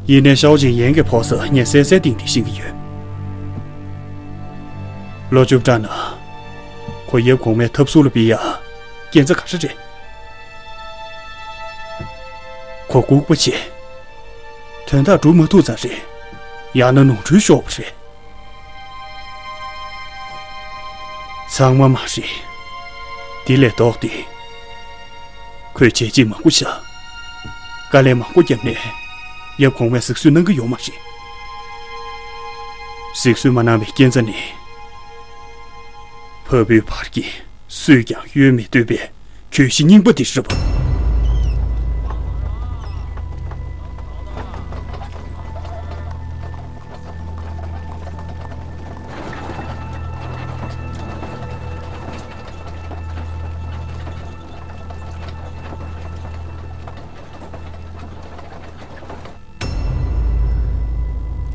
ཡིན་ནའི་ཤའོ་ཅིན་ཡན་གྱི་ཕོ་གསར་ངས་གསལ་གསལ་ཏིང་ཏིང་ཤེས་ཀྱི་ཡོད། ལོ་བཅུ་གྲངས་ན། ཁོ་ཡབ་གོང་མའི་ཐབ་ཟུར་ལ་ཕུད་ཡ། རྐྱེན་རྩ་ག་རེ་རེད། ཁོ་ལྐུགས་པ་བྱས། དོན་དག་སྒྲུབ་མ་ཐུབ་ཙང་རེད། ཡང་ན་ནོར་འཁྲུལ་ཤོར་བ་རེད། ཚང་མ་མ་རེད། དེ་ལས་ལྡོག་སྟེ། ཁོས་བྱས་རྗེས་མང་པོ་བཞག་དཀའ་ལས་མང་པོ་བརྒྱབ་ནས། ཡབ་གོང་མས་གཟིགས་བཟོས་གནང་གི་ཡོད་མ་རེད། གཟིགས་བཟོས་མ་གནང་བའི་རྐྱེན་རྩ་ནི། འཕགས་བོད་བར་གྱི་སུས་ཀྱང་གཡོལ་མི་ཐུབ་པའི་གྱོད་གཞི་རྙིང་པ་དེ་རེད་པ།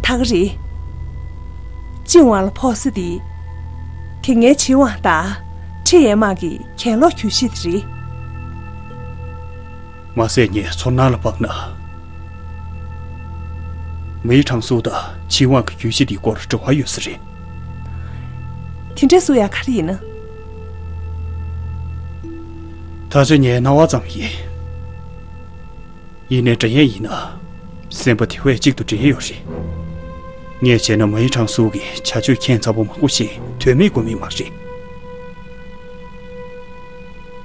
ད་ག་རེད། ཅིན་ཝང་ལ་ཕོག་ས་དེ། དེ་སྔའི་ཆིན་ཝང་དང་ཁྲི་ཡན་མ་གི་གྱེན་ལོག་གྱོད་གཞི་དེ་རེད། མ་ཟད་ངས་ཚོར་སྣང་ལ་དཔག་ན། མེའི་ཁྲང་སུའུ་དང་ཆིན་ཝང་གི་གྱོད་གཞི་དེའི་སྐོར་འབྲེལ་བ་ཡོད་ས་རེད། དེ་འདྲ་སུ་ཡང་ག་རེ་ཡིན་ན། ད་ཆ་ངའི་སྣང་བ་ཙམ་ཡིན། ཡིན་ནའི་འདྲ་ཡས་ཡིན་ན། སེམས་པ་དེ་བས་གཅིག་ཏུ་འདྲེས་ཡོད་རེད། ངས་བྱས་ན་མའི་ཁྲང་སུའུ་གི་བྱ་སྤྱོད་ཁྱད་མཚར་པོ་མང་པོ་ཞིག་དོན་མེད་དགོས་མིན་མ་རེད།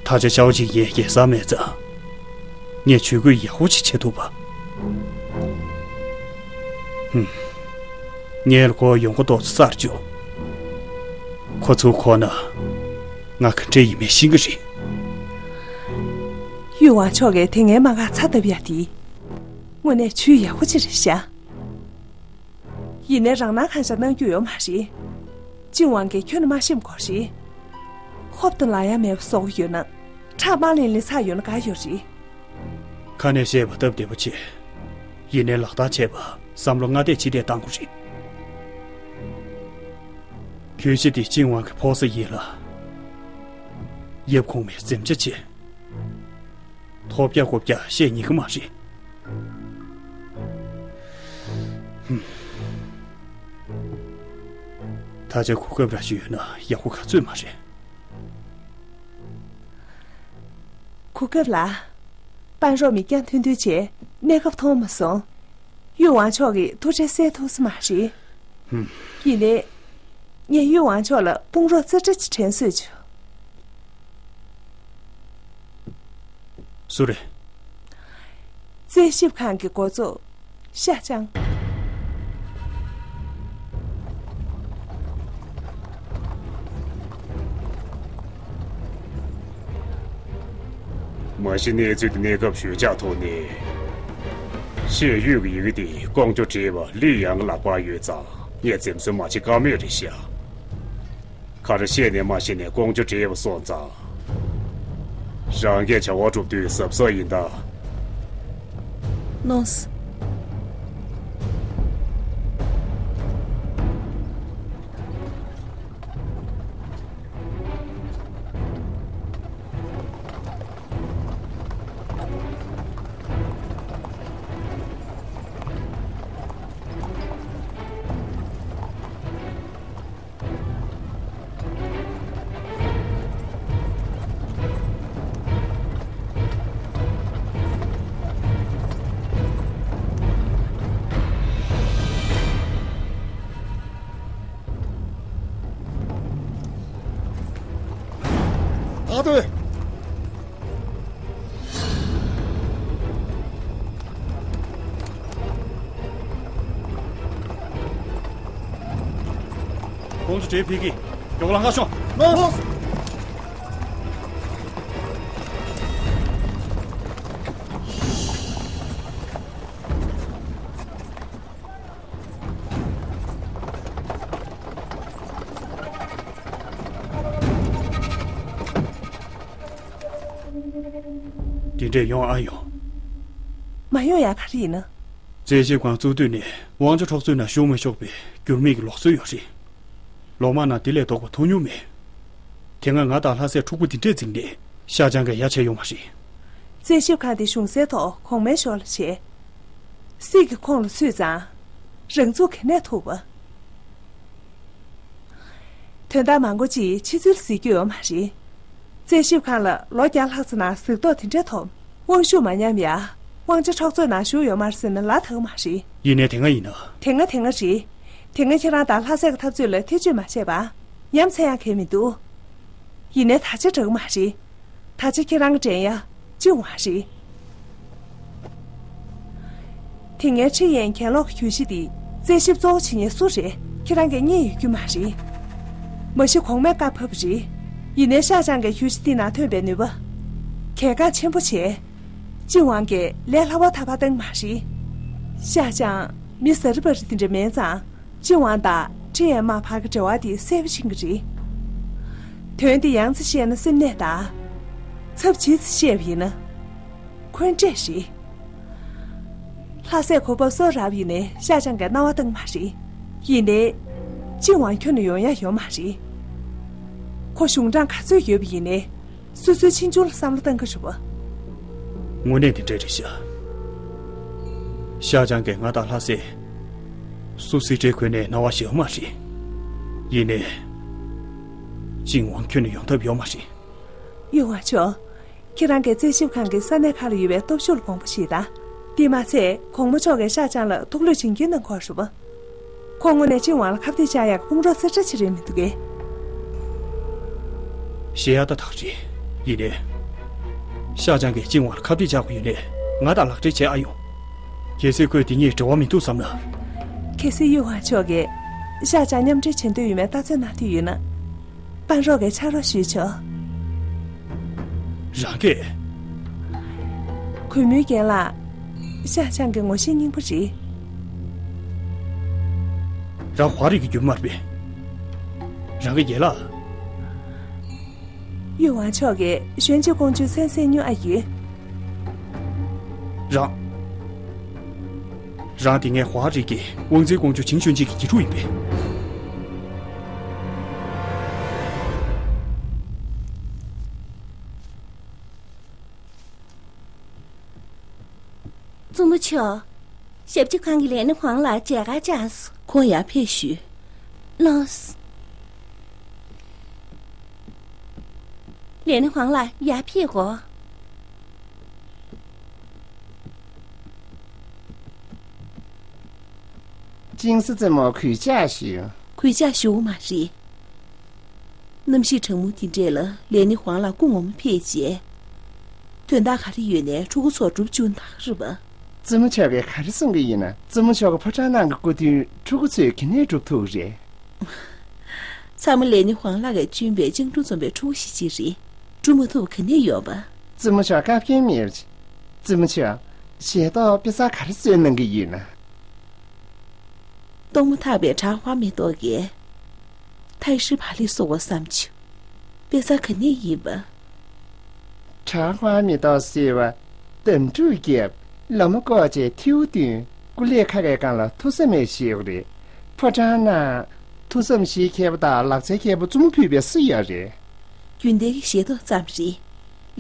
ད་ཆ་ཤའོ་ཅིན་ཡན་རྒྱལ་ས་མེད་ཙང་། ངས་ཇུས་འགོད་ཡག་པོ་ཞིག་བྱེད་ཐུབ་པ། ཧུམ། ངས་ལ་ཁོ་ཡོང་སྒོ་ཏོག་ཙམ་གསར་བཅུག་ཁོ་ཚུར་འཁོར་ན། ང་ག་འདྲ་ཡིན་མིན་ཤེས་ཀྱི་རེད། གཡུ་ཝང་མཆོག་གིས་དེ་སྔའི་དམག་སྒར་ཚ་བཏབ་ཡ་དེ། དངོས་གནས་ཇུས་ཡག་པོ་ཅིག་རེད་ཤག་ཡིན་ནའི་རང་སྣང་གང་ཤར་གནང་རྒྱུ་ཡོད་མ་རེད། ཅིན་ཝང་གིས་ཁྱོན་ནས་མ་ཤེས་དགོས་རེད། ཧོབ་ཏེ་ལབ་ཡ་མེད་པ་བཟོ་གི་ཡོད་ན། ཁྲག་དམར་ལིང་ལིང་ཚ་ཡོད་ན་དགའ་ཡོད་རེད། ཁ་ནས་བཤད་པ་སྟབས་བདེ་པོ་བྱེད། ཡིན་ནའི་ལག་བསྟར་བྱས་པ་བསམ་བློ་སྔ་བལྟས་ཕྱི་བལྟས་བཏང་དགོས་རེད། གྱོད་གཞི་དེ་ཅིན་ཝང་གི་ཕོག་ས་ཡིན་ལ། ཡབ་གོང་མས་འཛེམ་བྱ་བྱེད། ཐོབ་རྒྱག་རྐུབ་རྒྱག་བཤད་ཉན་གི་མ་རེད། ཧུམ། ད་ཆ་གོ་སྐབས་ར་ཞིག་ཡོད་ན་ཡག་པོ་ག་ཚོད་མ་རེད། གོ་སྐབས་ལ། པན་རོག་མི་སྐྱ་མཐུན་མཐུན་བྱས་གནས་སྐབས་མཐོང་མ་སོང་། གཡུ་ཝང་མཆོག་གིས་ཐུགས་ཁྲལ་སེལ་ཐུབ་ས་མ་རེད། ཧུམ། ཡིན་ནའི། ངས་གཡུ་ཝང་མཆོག་ལ་དཔུང་རོགས་རྩེ་གྲ་ཅིག་དྲན་གསོས་བྱོས། སུ་རེད། རྩད་ཞིབ་ཁང་གི་འགོ་གཙོ་ཤ་ཅང་། མ་གཞི་གནས་ཚུལ་དེ་གནས་སྐབས་ཞུས་བྱ་ཐོག་ནས། ཤེས་ཡོད་ཀྱི་ཡི་གེ་དེ་ཀོང་ཇོ་བྲིས་པ་ལི་ཡང་གི་ལག་པར་ཡོད་ཙང་ངས་འཛེམ་ཟོན་མ་བྱེད་ཀ་མེད་རེད་ཤག་ག་རེ་བཤད་ནས་མ་བཤད་ནས་ཀོང་ཇོ་བྲིས་པ་སོང་ཙང་། རང་གིས་བྱ་བ་སྒྲུབ་དུས་གཟབ་གཟབ་ཡིན་ད། ནོངས། ཨ་ཏོ། ཁོང་ཚོ་གྲལ་ཕེབས་ཀྱི། མགྱོགས་ལམ་ཁ་ཤོང་། ལོངས། དེ་འདྲས་ཡོང་ཨ་ཡོང་། མ་ཡོང་ཡ་ག་རེ་ཡིན་ན། རྩད་ཞིབ་ཁང་བཙུགས་དུས་ནས་དབང་ཆ་འཕྲོག་རྩོད་ནང་ཞུགས་མི་ཆོག་པའི་འགྱུར་མེད་ཀྱི་ལུགས་སྲོལ་ཡོད་རེད། ལོ་མང་ནང་དེ་ལས་ལྡོག་པ་མཐོང་མྱོང་མེད། དེ་སྔ་ང་དང་ལྷ་སའི་ཕྲུ་གུ་དེ་འདྲས་འཛིང་ནས་ཤ་ཅང་གིས་ཡ་བྱས་ཡོད་མ་རེད། རྩད་ཞིབ་ཁང་དེ་གཞུང་སའི་ཐོག་གོང་མའི་ཞོར་ལ་བྱས། སྲིད་ཀྱི་ཁོངས་ལ་ཚུད་ཙང་། རང་ཚུགས་ག་ནས་ཐུབ་པ། དོན་དག་མང་པོ་ཅིག་ཕྱི་ཚུལ་གཟིགས་རྒྱུ་ཡོད་མ་རེད། རྩད་ཞིབ་ཁང་ལ་ལོ་བརྒྱ་ལྷག་ཙམ་ནང་གཟིགས་རྟོག་དེ་འདྲས་ཐོབ། དབང་ཤུགས་མ་ཉམས་ཡ། དབང་ཆ་འཕྲོག་རྩོད་ནང་ཞུགས་ཡོད་མ་རེད་ཟེར་ན་ལ་དག་མ་རེད། ཡིན་ནའི་དེ་སྔ་ཡིན་ན། དེ་སྔ་དེ་སྔ་རེད། དེ་སྔ་ཁྱེད་རང་དང་ལྷ་སའི་འཐབ་རྩོད་ལ་ཐེ་བྱུས་མ་བྱས་པ། ཡ་མཚན་ཡང་གང་མི་འདུག་ཡིན་ནའི་ད་ཆ་འདྲ་གི་མ་རེད། ད་ཆ་ཁྱེད་རང་གི་འགྲན་ཡ་ཅི་ཡོང་བ་རེད། དེ་སྔའི་ཁྲི་ཡན་གྱེན་ལོག་གི་གྱོད་གཞི་འདི་རྩད་ཞིབ་གཙོ་བོ་བྱེད་མཁན་སུ་རེད། ཁྱེད་རང་གིས་རྙེད་ཡོད་རྒྱུ་མ་རེད། མ་གཞི་གོང་མས་བཀའ་ཕབ་པ་རེད། ཡིན་ནའི་ཤ་ཅང་གིས་གྱོད་གཞི་འདི་ནང་ཐོན་པའི་ནུས་པ་གལ་འགངས་ཆེན་པོ་བྱས། ཅིན་ཝང་གིས་ལས་སླ་བ་ཐར་པ་བཏང་མ་རེད། ཤ་ཅང་མི་ཟ་རི་བ་རི་དེ་འདྲ་མིན་ཙང་། ཅིན་ཝང་དང་ཁྲི་ཡན་དམག་བར་གྱི་འབྲེལ་བ་དེ་གསལ་པོ་ཕྱིན་གྱི་རེད། དོན་དེ་ཡང་རྩིས་བཤད་ན་སེམས་ནད་དང་། ཚབས་ཇི་ཙམ་བཤད་པ་ཡིན་ན། འཁོན་འགྲས་རེད། ལྷ་སས་གོ་བབ་གསོ་རག་པ་ཡིན་ནའི་ཤ་ཅང་གིས་སྣང་བ་བཏང་མ་རེད། ཡིན་ནའི། ཅིན་ཝང་ཁྱོན་ནས་ཡོང་ཡ་ཡོད་མ་རེད། ཁོ་གཞུང་དྲང་ག་ཚོད་ཡོད་པ་ཡིན་ནའི། སོ་སོའི་ཕྱིན་ཆུང་ལ་བསམ་བློ་གཏང་གི་རེད་པ། དངོས་གནས་དེ་འདྲ་རེད་ཤག་ཤ་ཅང་གིས་ང་དང་ལྷ་སའི་སུ་སྲིད་ཁྲིར་འཁོད་ནའི་སྣང་བ་ཞེ་པོ་མ་རེད། ཡིན་ནའི། ཅིན་ཝང་ཁྱོན་ནས་ཡོང་ཐབས་ཡོད་མ་རེད། ཡུས་ཝང་ཕྱོགས། ཁྱེད་རང་གིས་རྩད་ཞིབ་ཁང་གི་ས་གནས་ཁག་ལ་ཡོད་པའི་སྟོབས་ཤུགས་ལ་དགོངས་པ་བཞེས་དང་། དེ་མ་ཚད་གོང་མ་མཆོག་གིས་ཤ་ཅང་ལ་ཐུགས་ལུས་བྱིན་གྱིས་གནང་གི་ཡོད་རེད་པ། ཁོ་དངོས་གནས་ཅིན་ཝང་ལ་ཁ་གཏད་བཅག་ཡག་གི་དཔུང་རོགས་རྩེ་གྲ་ཅིག་རེད་མི་འདུག་གས། བཤད་ཡག་ཏག་ཏག་རེད། ཡིན་ནའི། ཤ་ཅང་གིས་ཅིན་ཝང་ལ་ཁ་གཏད་བཅག་དགོས་ཡོད་ནའི་ང་དང་ལག་འབྲེལ་བྱེད་ཨ་ཡོང་། གལ་སྲིད་ཁོས་དེ་གཉིས་འབྲེལ་བ་མི་འདུག་བསམ་ན། གལ་སྲིད་ཡུས་ཝང་ཕྱོགས་ཀྱིས་ཤ་ཅང་མཉམ་འབྲེལ་བྱེད་འདོད་ཡོད་མེད་ལྟ་ཚོད་གནང་འདོད་ཡོད་ན། པན་རོགས་ཀྱིས་ཕྱག་རོགས་ཞུས་ཆོག་རང་གིས། གུས་མོའི་རྒན་ལགས། ཤ་ཅང་གི་ངོ་ཤེས་རྙིང་པ་རེད། རང་ཧྭ་རི་གི་རྒྱུད་མ་རེད་པས། རང་གི་རྒན་ལགས། ཡུས་ཝང་ཕྱོགས་ཀྱིས་ཞོན་ཅི་ཀོང་ཇུའི་མཚན་གསན་མྱོང་ཨ་ཡོད། རང་། རང་དེ་སྔའི་ཧྭ་རི་གི་དབང་འཛིན་ཀོང་ཇུ་ཆིང་ཞོན་ཅི་གི་དགེ་ཕྲུག་ཡིན་པས། བཙུན་མོ་མཆོག་ཞབས་ཕྱི་ཁང་གི་ལས་སྣེ་ཧོང་ལགས་མཇལ་ཁ་བཅར་སོང་། ཁོང་ཡར་ཕེབས་ཞུས། ལགས་སོ། ལས་སྣེ་ཧོང་ལགས་ཡར་ཕེབས་གོ། ཅིང་སི་བཙུན་མོ་གུས་ཕྱག་ཞུ། གུས་ཕྱག་ཞུ་གི་མ་རེད། གནམ་གཤིས་གྲང་མོ་དེ་འདྲས་ལ་ལས་སྣེ་ཧོང་ལགས་སྐུ་ངོ་མ་ཕེབས་རྗེས། དོན་དག་ག་རེ་ཡོད་ནའི་ཕྲུ་གུ་ཚོར་སྒྲུབ་བཅུག་ན་ད་ག་རེད་པ། བཙུན་མོ་མཆོག་གིས་ག་རེ་གསུང་གི་ཡིན་ན། བཙུན་མོ་མཆོག་གི་ཕོ་བྲང་ནང་གི་སྐུ་མདུན་ཕྲུ་གུ་ཚོས་ག་ནས་སྒྲུབ་ཐུབ་རེད། ཚང་མ་ལས་སྣེ་ཧོང་ལགས་ཀྱིས་བསྐྲུན་པའི་སྤྱང་གྲུང་འཛོམས་པའི་ཕྲུ་གུ་ཞིག་ཅིག་རེད། སྒྲུབ་མ་ཐུབ་ག་ནས་ཡོད་པ། བཙུན་མོ་མཆོག་བཀའ་བཀྱོན་མེད་པ་ཅིག་བཙུན་མོ་མཆོག་ཞལ་ཏོག་དཔེ་གསར་ག་རེ་བཟོས་གནང་གི་ཡོད་ན། གཏོང་མ་ཐག་པའི་གྲང་ཧྭ་མེ་ཏོག་གིས། ཐའི་ཧྲི་བ་ལི་གསོ་བ་བསམ་བྱུང་། དཔེ་གསར་ག་ནས་ཡིན་པ། གྲང་ཧྭ་མེ་ཏོག་ཟེར་བ། འདམ་ཕྲུག་རྒྱབ། ལོ་མ་བཀོག་བྱས་ཐིའུ་བཏོན། སྐུ་ལས་ཁ་ཁའི་སྒང་ལ་ཐུགས་བསམ་མེད་ཞིག་རེད། ཕོ་བྲང་ནང་། ཐུགས་བསམ་བཞེས་མཁས་པོ་དང་ལག་རྩལ་མཁས་པོ་བཙུན་མོ་ཕུད་པའི་སུ་ཡོད་རེད། རྒྱུན་ལྡན་གྱི་ཞལ་ཏོག་ཙམ་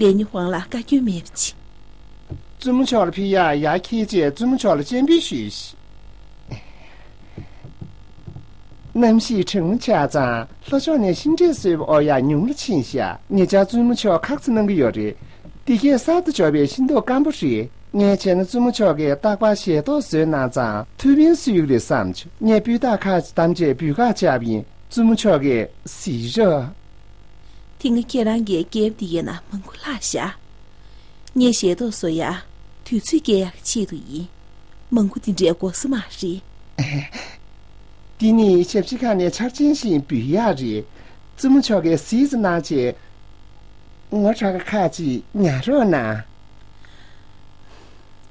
རེད། ལས་སྣེ་ཧོང་ལགས་བཀའ་བཀྱོན་མེད་པ་ཅིག་བཙུན་མོ་མཆོག་ལ་ཕུལ་ཡག་ཡར་འཁྱེར་རྗེས་བཙུན་མོ་མཆོག་ལ་སྤྱན་འབུལ་ཞུས་ཤིག་གནམ་གཤིས་གྲང་མོ་ཆགས་ཙང་ལྷོ་ཕྱོགས་ནས་ཤིང་འབྲས་གསོལ་བ་འོ་ཡག་ཉུང་རུ་ཕྱིན་ཤག་ཉེ་ཆར་བཙུན་མོ་མཆོག་ཁག་ཙམ་གནང་གི་ཡོད་རེད། འདི་གས་གསར་དུ་འབྱོར་བའི་ཤིང་ཏོག་སྐམ་པོ་རེད། ངས་བྱས་ན་བཙུན་མོ་མཆོག་གིས་རྟག་པར་ཞལ་ཏོག་བཟོས་གནང་ཙང་ཐུགས་ཕན་གསོས་ཀྱི་རེད་བསམ་བྱུང་། ངས་སྤུས་དག་ཁག་ཅིག་བདམས་བྱས་འབུལ་ག་བཅར་བ་ཡིན། བཙུན་མོ་མཆོག་གིས་གཟིགས་རོགས། དེ་སྔ་ཁྱེད་རང་གིས་རྒྱལ་པོ་འདི་གའི་ནང་མང་པོ་བརླགས་ཤག་ངས་ཞལ་ཏོག་བཟོ་ཡག་དུས་ཚོད་སྐྱེལ་ཡག་གི་ཆེད་དུ་ཡིན། མང་པོ་འདི་འདྲའི་དགོས་ས་མ་རེད། འདི་ནི་ཞབས་ཕྱི་ཁང་ནས་འཆར་ཅན་ཞིག་འབུལ་ཡག་རེད། བཙུན་མོ་མཆོག་གིས་གཟིགས་ཙམ་གནང་བྱས། ངོ་དྲག་ཁ་ཅིག་ཉར་རོགས་གནང་།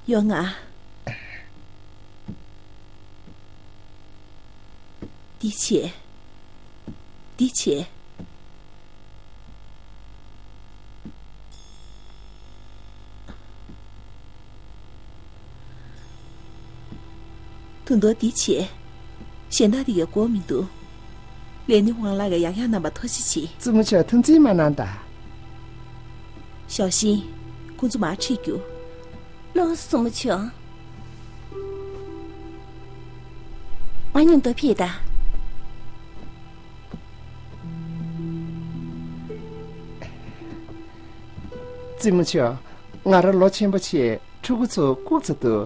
ཡོང་ང་། འདི་བྱེད། འདི་བྱེད། ཟུར་མདོག་འདི་བྱས། གཞན་དག་འདི་གས་དགོས་མི་འདུག་ལས་སྣེ་ཝང་ལགས་ཀྱིས་ཡག་ཡག་གནང་བ་ཐུགས་རྗེ་ཆེ། བཙུན་མོ་མཆོག་ཐུགས་འཛེམ་མ་གནང་དང་། ཞའོ་ཤིན། ཁོང་ཚོ་མར་ཁྲིད་རྒྱུགས། ལགས་སོ་བཙུན་མོ་མཆོག་ང་མཉམ་དུ་ཕེབས་དང་། བཙུན་མོ་མཆོག་ང་རང་ལོ་ཆེན་པོ་བྱས། ཕྲུ་གུ་ཚོ་ལྐུགས་ཚར་འདུག་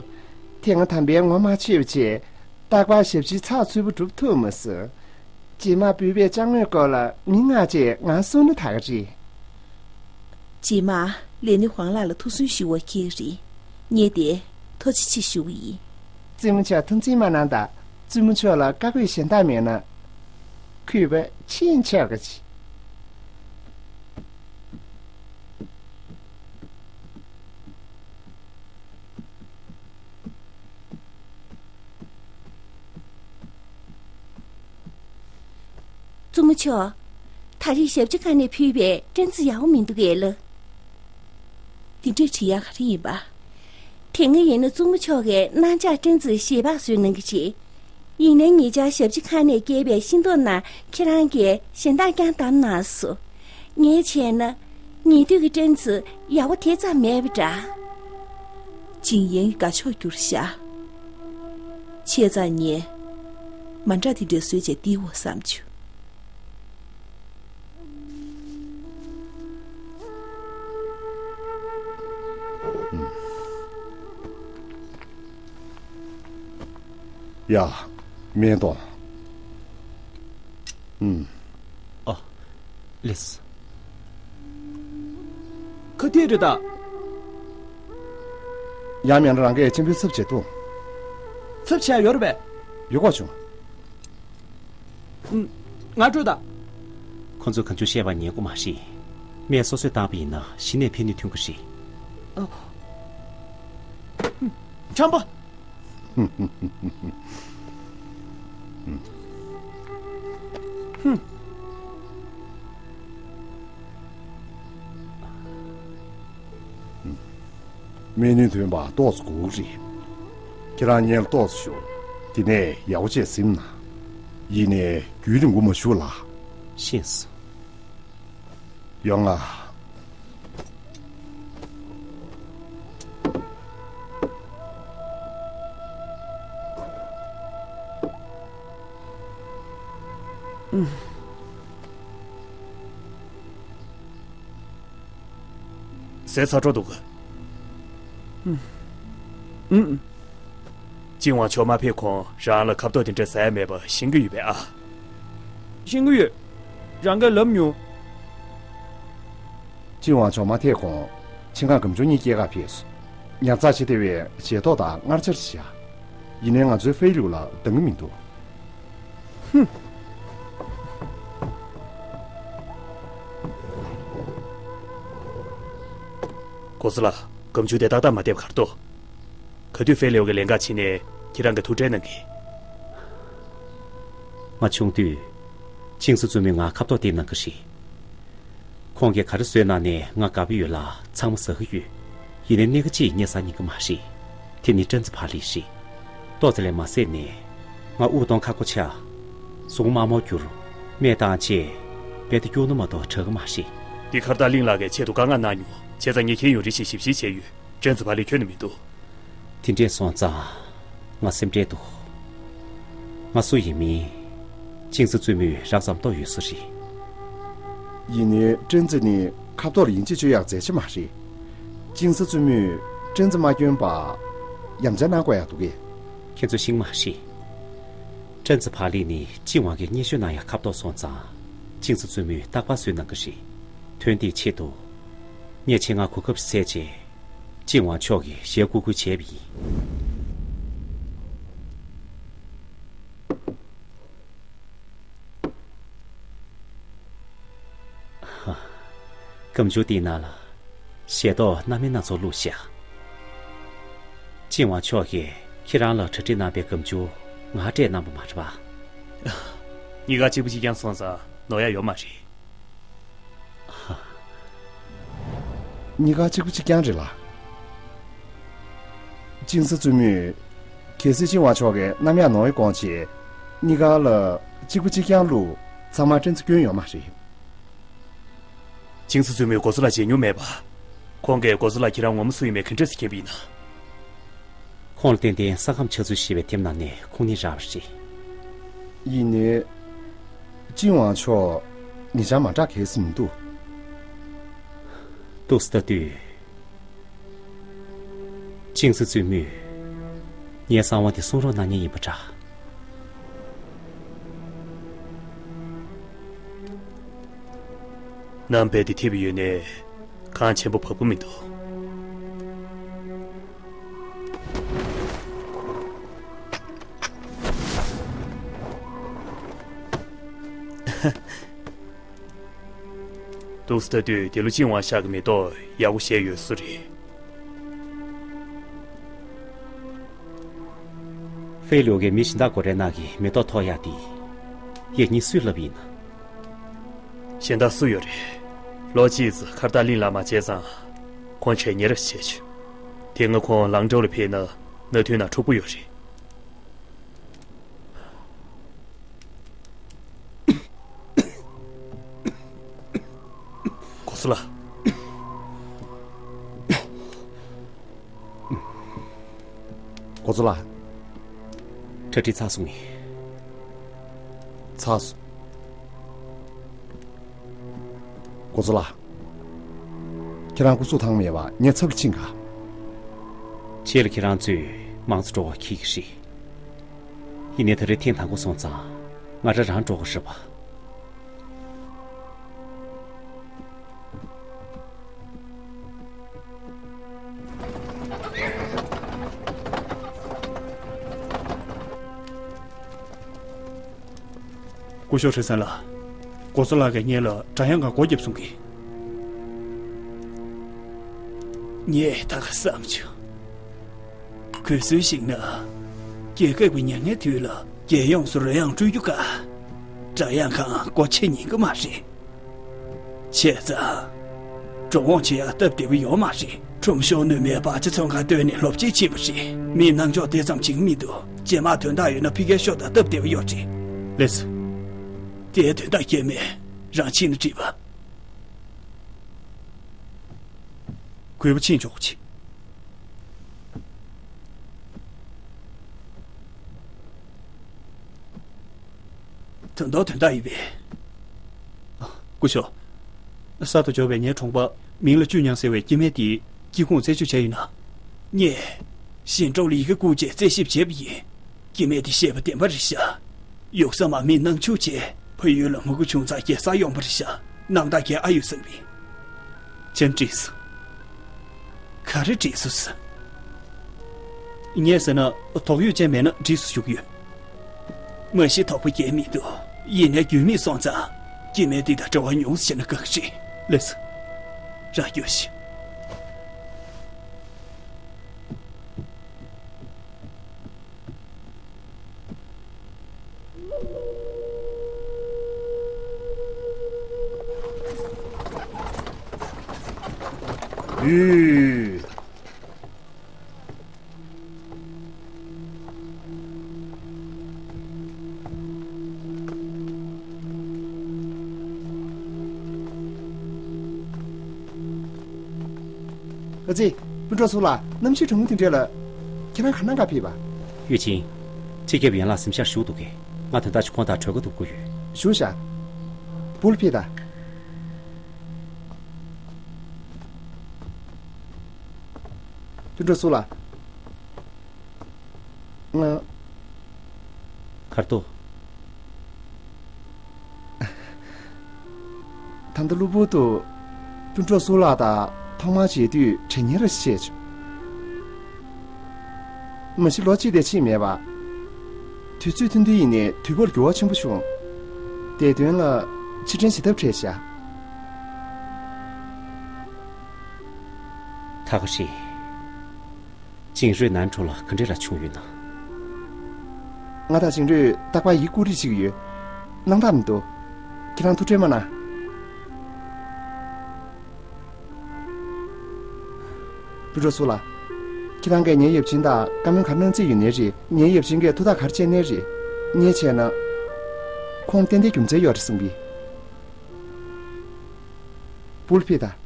དེ་སྔ་དམ་པའི་ངོ་མ་ཆོད་པ་བྱས། རྟག་པར་ཞབས་ཕྱི་ཚགས་ཚུད་པོ་སྒྲུབ་ཐུབ་མ་སོང་། རྗེས་མ་བོད་པའི་ཅ་དངོས་སྐོར་ལ་མི་མངགས་བྱས་ང་གསུང་ན་ད་ག་རེད། རྗེས་མ་ལས་སྣེ་ཝང་ལགས་ལ་ཐུགས་སུན་ཞུ་བ་ཁྱེད་རེད། ངས་དེ་ཐུགས་རྗེ་ཆེ་ཞུ་གི་ཡིན། བཙུན་མོ་མཆོག་ཐུགས་འཛེམ་མ་གནང་དང་། བཙུན་མོ་མཆོག་ལ་བཀའ་བཀོད་གཞན་དག་མེད་ན། གུས་པ་ཕྱིན་ཆད་ཀྱི། བཙུན་མོ་མཆོག་ད་རེས་ཞབས་ཕྱི་ཁང་ནས་ཕུལ་བའི་སྤྲིན་ཚི་ཡག་པོ་མི་འདུག་གས་ལགས། དེ་འདྲས་བྲིས་ཡག་ག་རེ་ཡིན་པ། དེ་སྔ་ཡིན་ན་བཙུན་མོ་མཆོག་གིས་གནང་འཇགས་སྤྲིན་ཚི་ཞལ་འབག་བཟོས་གནང་གི་རེད། ཡིན་ནའི་ཉེ་ཆར་ཞབས་ཕྱི་ཁང་ནས་བསྐྱལ་བའི་ཤིང་ཏོག་ནང་ཁྱེད་རང་གིས་གཞན་དག་བསྐྱངས་བཏང་གནང་སོང་། ངས་བྱས་ན། ཉེ་དུས་ཀྱི་སྤྲིན་ཚི་ཡག་པོ་དེ་ཙམ་མེད་པ་འདྲ། ཅིང་ཡན་གྱིས་དགའ་ཕྱོགས་གྱུར་ཤག་བྱས་ཙང་ངས་མ་འདྲ་དེ་འདྲ་བཟོས་བྱས་བསྡད་འོ་བསམ་བྱུང་། ཡ། སྨན་གཏོང་། ཨུམ། ཨ། ལེས། ཁ་གཏད་རེད་ད། ཡང་མིན་རང་གིས་གཅེན་པོའི་ཚབ་བྱེད་དོ། ཚབ་བྱས་ཡོད་རེད་པས། ཡོད་གོ་བྱུང་། ཨུམ། ང་སྤྲོད་ད། ཁོ་ཚོས་གང་བྱུང་བཤད་པ་ཉན་གི་མ་རེད། སྨན་སོ་སོས་བཏང་པ་ཡིན་ན་གཞི་ནས་ཕན་ནུས་ཐོན་གི་རེད། ཨ། ཁྲམ་པ། སྨན་ནུས་ཐོན་པ་ཏོག་ཙམ་སྒུག་རེད། ཁྱེད་རང་ཉལ་ཏོག་ཙམ་ཞོག་དེ་ནས་ཡག་པོ་བྱས་ཟིམ་ན། ཡིན་ནའི་རྒྱུན་རིང་པོ་མ་བཞུགས་ལ། ཤེས་སོང་། ཡོང་ང་། ཟས་ཚར་འགྲོ་འདུག་ག་ཨུམ། ཨུམ། ཅིན་ཝང་མཆོག་མ་ཕེབས་གོང་རང་ལ་ཁ་ཏོག་དེ་འདྲ་ཟ་ཡ་མེད་པ་ཤེས་ཀྱི་ཡོད་པས་ཨ། ཤེས་ཀྱི་ཡོད། རང་གིས་ལབ་མྱོང་། ཅིན་ཝང་མཆོག་མ་ཕེབས་གོང་ཆེད་མངགས་སྒམ་ཆུང་གཉིས་སྐྱེལ་གར་ཕེབས་སོང་། ཉར་ཚགས་བྱེད་བདེ་བའི་ཞལ་ཏོག་དང་མངར་ཆ་རེ་བཞག་ཡིན་ནའི་ང་ཚོའི་ཧྥེ་ལུག་ལ་འདང་གི་མི་འདུག་ཧུམ། གོ་ས་ལ། སྒམ་ཆུང་དེ་ཏག་ཏག་མ་བསྡད་པ་ག་རེ་འདུག་ག་དུས་ཧྥེ་ལེའུ་གི་ལན་ཁག་ཕྱིན་ནས་ཁྱེད་རང་གི་ཐུགས་ཁྲལ་གནང་གི། ང་ཆུང་དུས། ཅིང་སི་བཙུན་མོས་ང་ཁ་ཏོག་སྟེར་གནང་གི་རེད། ཁོང་གིས་ག་རེ་བཟོས་གནང་ནའི་ང་དགའ་པོ་ཡོད་ལ་ཚང་མ་ཟ་གི་ཡོད། ཡིན་ནའི་སྣེ་ཁ་གཅིག་ངས་ཟ་ཉན་གི་མ་རེད། དེ་ནི་སྤྲིན་ཚི་བག་ལེབ་རེད། ཏོག་ཙམ་ལས་མ་ཟད་ནས། ང་དབུགས་གཏོང་ཁག་པོ་ཆགས། གཟུགས་པོ་དམར་མོ་གྱུར། སྨན་བཏང་རྗེས། རྦད་དེ་སྐྱུག་ན་མ་གཏོགས་དྲག་གི་མ་རེད། འདི་ཁ་བརྡ་གླིང་ལགས་ཀྱིས་ཆེད་དུ་བཀའ་མངགས་གནང་མྱོང་། བྱས་ཙང་ངས་ཁྱེད་ཡོང་རེ་བཞིན་ཞིབ་བཤེར་བྱས་ཡོད། སྤྲིན་ཚི་བག་ལེབ་ཁྱོན་ནས་མི་འདུག་དེ་འདྲས་སོང་ཙང་། ང་སེམས་ཁྲལ་འདུག་ང་སུ་ཡིན་མིན། ཅིང་སི་བཙུན་མོས་རགས་ཙམ་རྟོགས་ཡོད་ས་རེད། ཡིན་ནའི་སྤྲིན་ཚི་ནི་ཁ་ཐོག་ལ་ཡིན་གཅིག་སྤྱོད་ཡག་མཛད་ཆེ་མ་རེད། ཅིང་སི་བཙུན་མོས་སྤྲིན་ཚི་མ་སྐྱོན་པ། ཡ་མཚན་གནང་དགོས་ཡག་འདུག་གས། ཁྱེད་ཚོས་ཤེས་མ་རེད། སྤྲིན་ཚི་བག་ལེབ་ནི་ཅིན་ཝང་གིས་བརྙས་བཅོས་གནང་ཡག་ཁ་ཐོག་སོང་ཙང་། ཅིང་སི་བཙུན་མོས་རྟག་པར་བཟོས་གནང་གི་རེད། དོན་དེའི་ཆེད་དུ། ངས་ཆེད་མངགས་གོ་སྐབས་ཤིག་བཙལ་རྗེས། ཅིན་ཝང་མཆོག་གི་ཞལ་བཀུར་བཀུར་བྱས་པ་ཡིན། ཧ། སྒམ་ཆུང་དེའི་ནང་ལ་ཞལ་ཏོག་སྣ་མིན་སྣ་ཚོགས་བླུགས་བཞག་ཅིན་ཝང་མཆོག་གིས་ཁྱེད་རང་ལ་གྲ་སྒྲིག་གནང་པའི་སྒམ་ཆུང་ང་སྤྲད་གནང་པ་མ་རེད་པ། གཉིས་ཀ་གཅིག་པ་གཅིག་རྐྱང་སོང་ཙང་ནོར་ཡ་ཡོད་མ་རེད། གཉིས་ཀ་གཅིག་པ་གཅིག་རྐྱང་རེད་ལ། ཅིང་སི་བཙུན་མོས་ གལ་སྲིད་ཅིན་ཝང་ཕྱོགས་ཀྱིས་གནམ་ཡག་ནོར་བའི་དགོངས་བྱས། གཉིས་ཀ་ལ་གཅིག་པ་གཅིག་རྐྱང་བླུགས། ཚང་མ་སྤྲན་ཚུ་སྐྱོན་ཡོད་མ་རེད། ཅིང་སི་བཙུན་མོས་འགོ་གཙོ་ལགས་མཇལ་མྱོང་མེད་པ། ཁོང་གིས་འགོ་གཙོ་ལགས་ཁྱེད་རང་ངོ་མ་སུ་ཡིན་མིན་ག་འདྲས་སེ་མཁྱེན་པ་ཡིན་ན། ཁོང་ལ་བརྟེན་ཏེ་ས་ཁམས་ཆགས་ཚུལ་ཤེས་པའི་དེབ་ནང་ནས་ཁུངས་སྣེ་རག་པ་རེད། ཡིན་ནའི། ཅིན་ཝང་ཕྱོགས་ཉེ་ཆར་མ་གྲགས་གལ་སྲིད་མི་འདུག་འདུག་སེ་ལྟ་དུས། ཅིང་སི་བཙུན་མོས་ངའི་གསང་བ་དེ་གསུང་རོགས་གནང་མཁན་ཡིན་པ་འདྲ། གནམ་དཔེ་དེ་འཐིབས་ཡོད་ནའི་གངས་ཆེན་པོ་བབས་ཀྱི་མི་འདུག་འདུག་སེ་ལྟ་དུས་འདི་ལོ་ཅིན་ཝང་ཤར་གྱི་མེ་ཏོག་ཡག་པོ་བཞད་ཡོད་བཟོ་རེད། ཧྥེ་ལུའུ་གིས་མི་གཞན་དག་མགོ་སྐྲའི་ནང་གི་མེ་ཏོག་ཐོགས་ཡག་དེ་ཡིག་རྙིང་སུས་བསླབས་ཡིན་ན། གཞན་དག་སུ་ཡོད་རེད། ལོ་གཅིག་ཙམ་ཁ་རྟགས་གླིང་ལ་མ་མཇལ་ཙང་། ཁོང་དྲན་ཉེ་ར་བྱས་བྱུང་། དེ་སྔ་ཁོང་ལང་ཀྲོའུ་ལ་ཕེབས་ན་མནའ་མཐུན་ནང་འཁྲུག་པོ་ཡོད་རེད། འགོ་གཙོ་ལགས། འགོ་གཙོ་ལགས། གྲ་སྒྲིག་ཚར་སོང་ངས། ཚར་སོང་། འགོ་གཙོ་ལགས། ཁྱེད་རང་སྐུ་གཟུགས་ཐང་མེད་པ་ངས་ཚབ་ཀྱིས་ཕྱིན་ག། ཆེད་ལ་ཁྱེད་རང་ཚོས་མང་གཙོ་སྤྲོ་བ་འཁྱེར་གྱི་རེད། ཡིན་ནའི་ད་རེས་ཐེངས་དང་པོ་སོང་ཙང་ང་རང་རང་སྤྲོ་གི་རེད་པ། སྐུ་ཞབས་ཧྲི་སན་ལགས། འགོ་གཙོ་ལགས་ཀྱིས་ངེད་ལ་སྒྲ་དབྱངས་སྒང་སྒོ་བརྒྱབ་གསུང་གི། ངས་ད་ག་བསམ་བྱུང་། གོ་སྲོལ་ཞིག་ན། རྒྱལ་ཁབ་ཀྱི་མྱ་ངན་དུས་ལ་རྒྱལ་ཡོངས་སུ་རོལ་དབྱངས་སྤྲོད་རྒྱུ་དཀའ། སྒྲ་དབྱངས་སྒང་སྒོ་ཕྱེ་ཉན་གི་མ་རེད། བྱས་ཙང་། འགྲོ་འོང་བྱེད་ཡག་སྟབས་བདེ་པོ་ཡོད་མ་རེད། ཁྲོམ་གཞུང་གནོད་མེད་པ་ཅིག་ཚོང་ཁང་བཏོན་ནས་ལོ་གཅིག་ཕྱིན་པ་རེད། མིའི་སྣང་ཕྱོགས་དེ་ཙམ་བྱེད་ཀྱི་མི་འདུག་རྗེས་མ་དོན་དག་ཡོད་ན་ཕ་གིར་ཤོག་དང་སྟབས་བདེ་པོ་ཡོད་རེད། ལགས་སོ། དེའི་དོན་དག་སྐྱེལ་མེད་རང་ཕྱིན་ན་འགྲིག་པ། གུས་པ་ཕྱིན་ཆོག་གི། དོན་དག་དོན་དག་ཡིན་པས། སྐུ་ཞབས། གསར་དུ་འབྱོར་བའི་ངའི་གྲོང་པ་མིང་ལ་ཅུས་ཉང་ཟེར་བའི་སྐྱེ་དམན་དེའི་སྐྱེ་ཁུངས་རྩད་གཅོད་བྱས་ཡོད་ན། ངས་གཞན་གྲོགས་ལ་ཡི་གེ་བསྐུར་རྗེས་རྩད་ཞིབ་བྱས་པ་ཡིན། སྐྱེ་དམན་དེ་བཤད་པ་བདེན་པ་རེད་ཤག་ཡུགས་ས་མ་མིའི་སྣང་ཕྱོགས་བྱས་ཕ་ཡུལ་ལ་མུ་གུ་བྱུང་ཙང་རྒྱལ་སར་ཡོང་པ་རེད་ཤག་རྣམ་ཐར་གས་ཨ་ཡོད་བསམ་པས། ཅན་བྲིས་སོ། ག་རེ་བྲིས་སོ་ཟེར། ངས་ཟེར་ན་དོགས་ཡོད་ཅན་མེད་ན་བྲིས་སུ་བཅུག་ཡོད། མ་གཞི་དོགས་པ་སྐྱེ་མི་འདུག་ཡིན་ནའི་རྒྱུས་མེད་སོང་ཙང་སྐྱེ་དམན་འདི་དང་འབྲེལ་བ་ཉུང་ཟེར་ན་དགའ་གི་རེད། ལགས་སོ། རང་རྒྱུགས་ཤིག་ཡུས། ཨ་ཙི། སྤུན་གྲོགས་ཚོ་ལ་གནམ་གཤིས་གྲང་མོ་དེ་འདྲ་ལ། ཁྱེད་རང་ག་ནང་ག་ཕེབས་པ། ཡུས་ཅིན། སྤྱི་ཁྱབ་ཡན་ལག་གཟིམ་ཤག་བཞུགས་འདུག་གས། ང་དོན་དག་ཅིག་ཁོང་དང་གྲོས་ཁ་གཏོང་དགོས་ཡོད། བཞུགས་ཤག་བུ་ལ་ཕེབས་དང་། སྤུན་གྲོགས་ཚོ་ལ། ང་། གར་ཏོ། ད་ལྟ་གློ་བུར་དུ་སྤུན་གྲོགས་སུ་ལགས་དང་ཐོག་མར་མཇལ་དུས་དྲན་ཉེ་ར་ཞིག་བྱས་བྱུང་། མ་གཞི་ལོ་གཅིག་དེ་ཕྱིན་མེད་པ། དུས་ཚོད་ཐུང་ཐུང་ཡིན་ནའི་དུས་བབ་འགྱུར་བ་ཆེན་པོ་བྱུང་། བདེ་དོན་ལ་ཕྱིར་དྲན་བྱེད་ཐབས་བྲལ་ཤག་ད་ག་རེད། ཅིང་རུས་ནན་ཁྲོད་ལ་ག་འདྲས་ར་བྱུང་ཡོད་ན། ང་དང་ཅིང་རུས་རྟག་པར་ཡིག་སྐུར་རེས་བྱེད་ཀྱི་ཡོད། སྣང་དག་མི་འདུག་ཁྱེད་རང་ཐུགས་ཁྲལ་མ་གནང་། སྤུན་གྲོགས་ཚོ་ལ། ཁྱེད་རང་གིས་ངའི་ཡབ་ཆེན་དང་བཀའ་མོལ་ག་རེ་གནང་རྩིས་ཡོད་ནའི་རེད། ངའི་ཡབ་ཆེན་གྱིས་ཐུགས་ཐག་ག་རེ་བཅད་ནའི་རེད། ངས་བྱས་ན། ཁོང་ཏན་ཏན་རྒྱུ་མཚན་ཡོད་རེད་བསམ་གི། པུལ་ཕི་ད།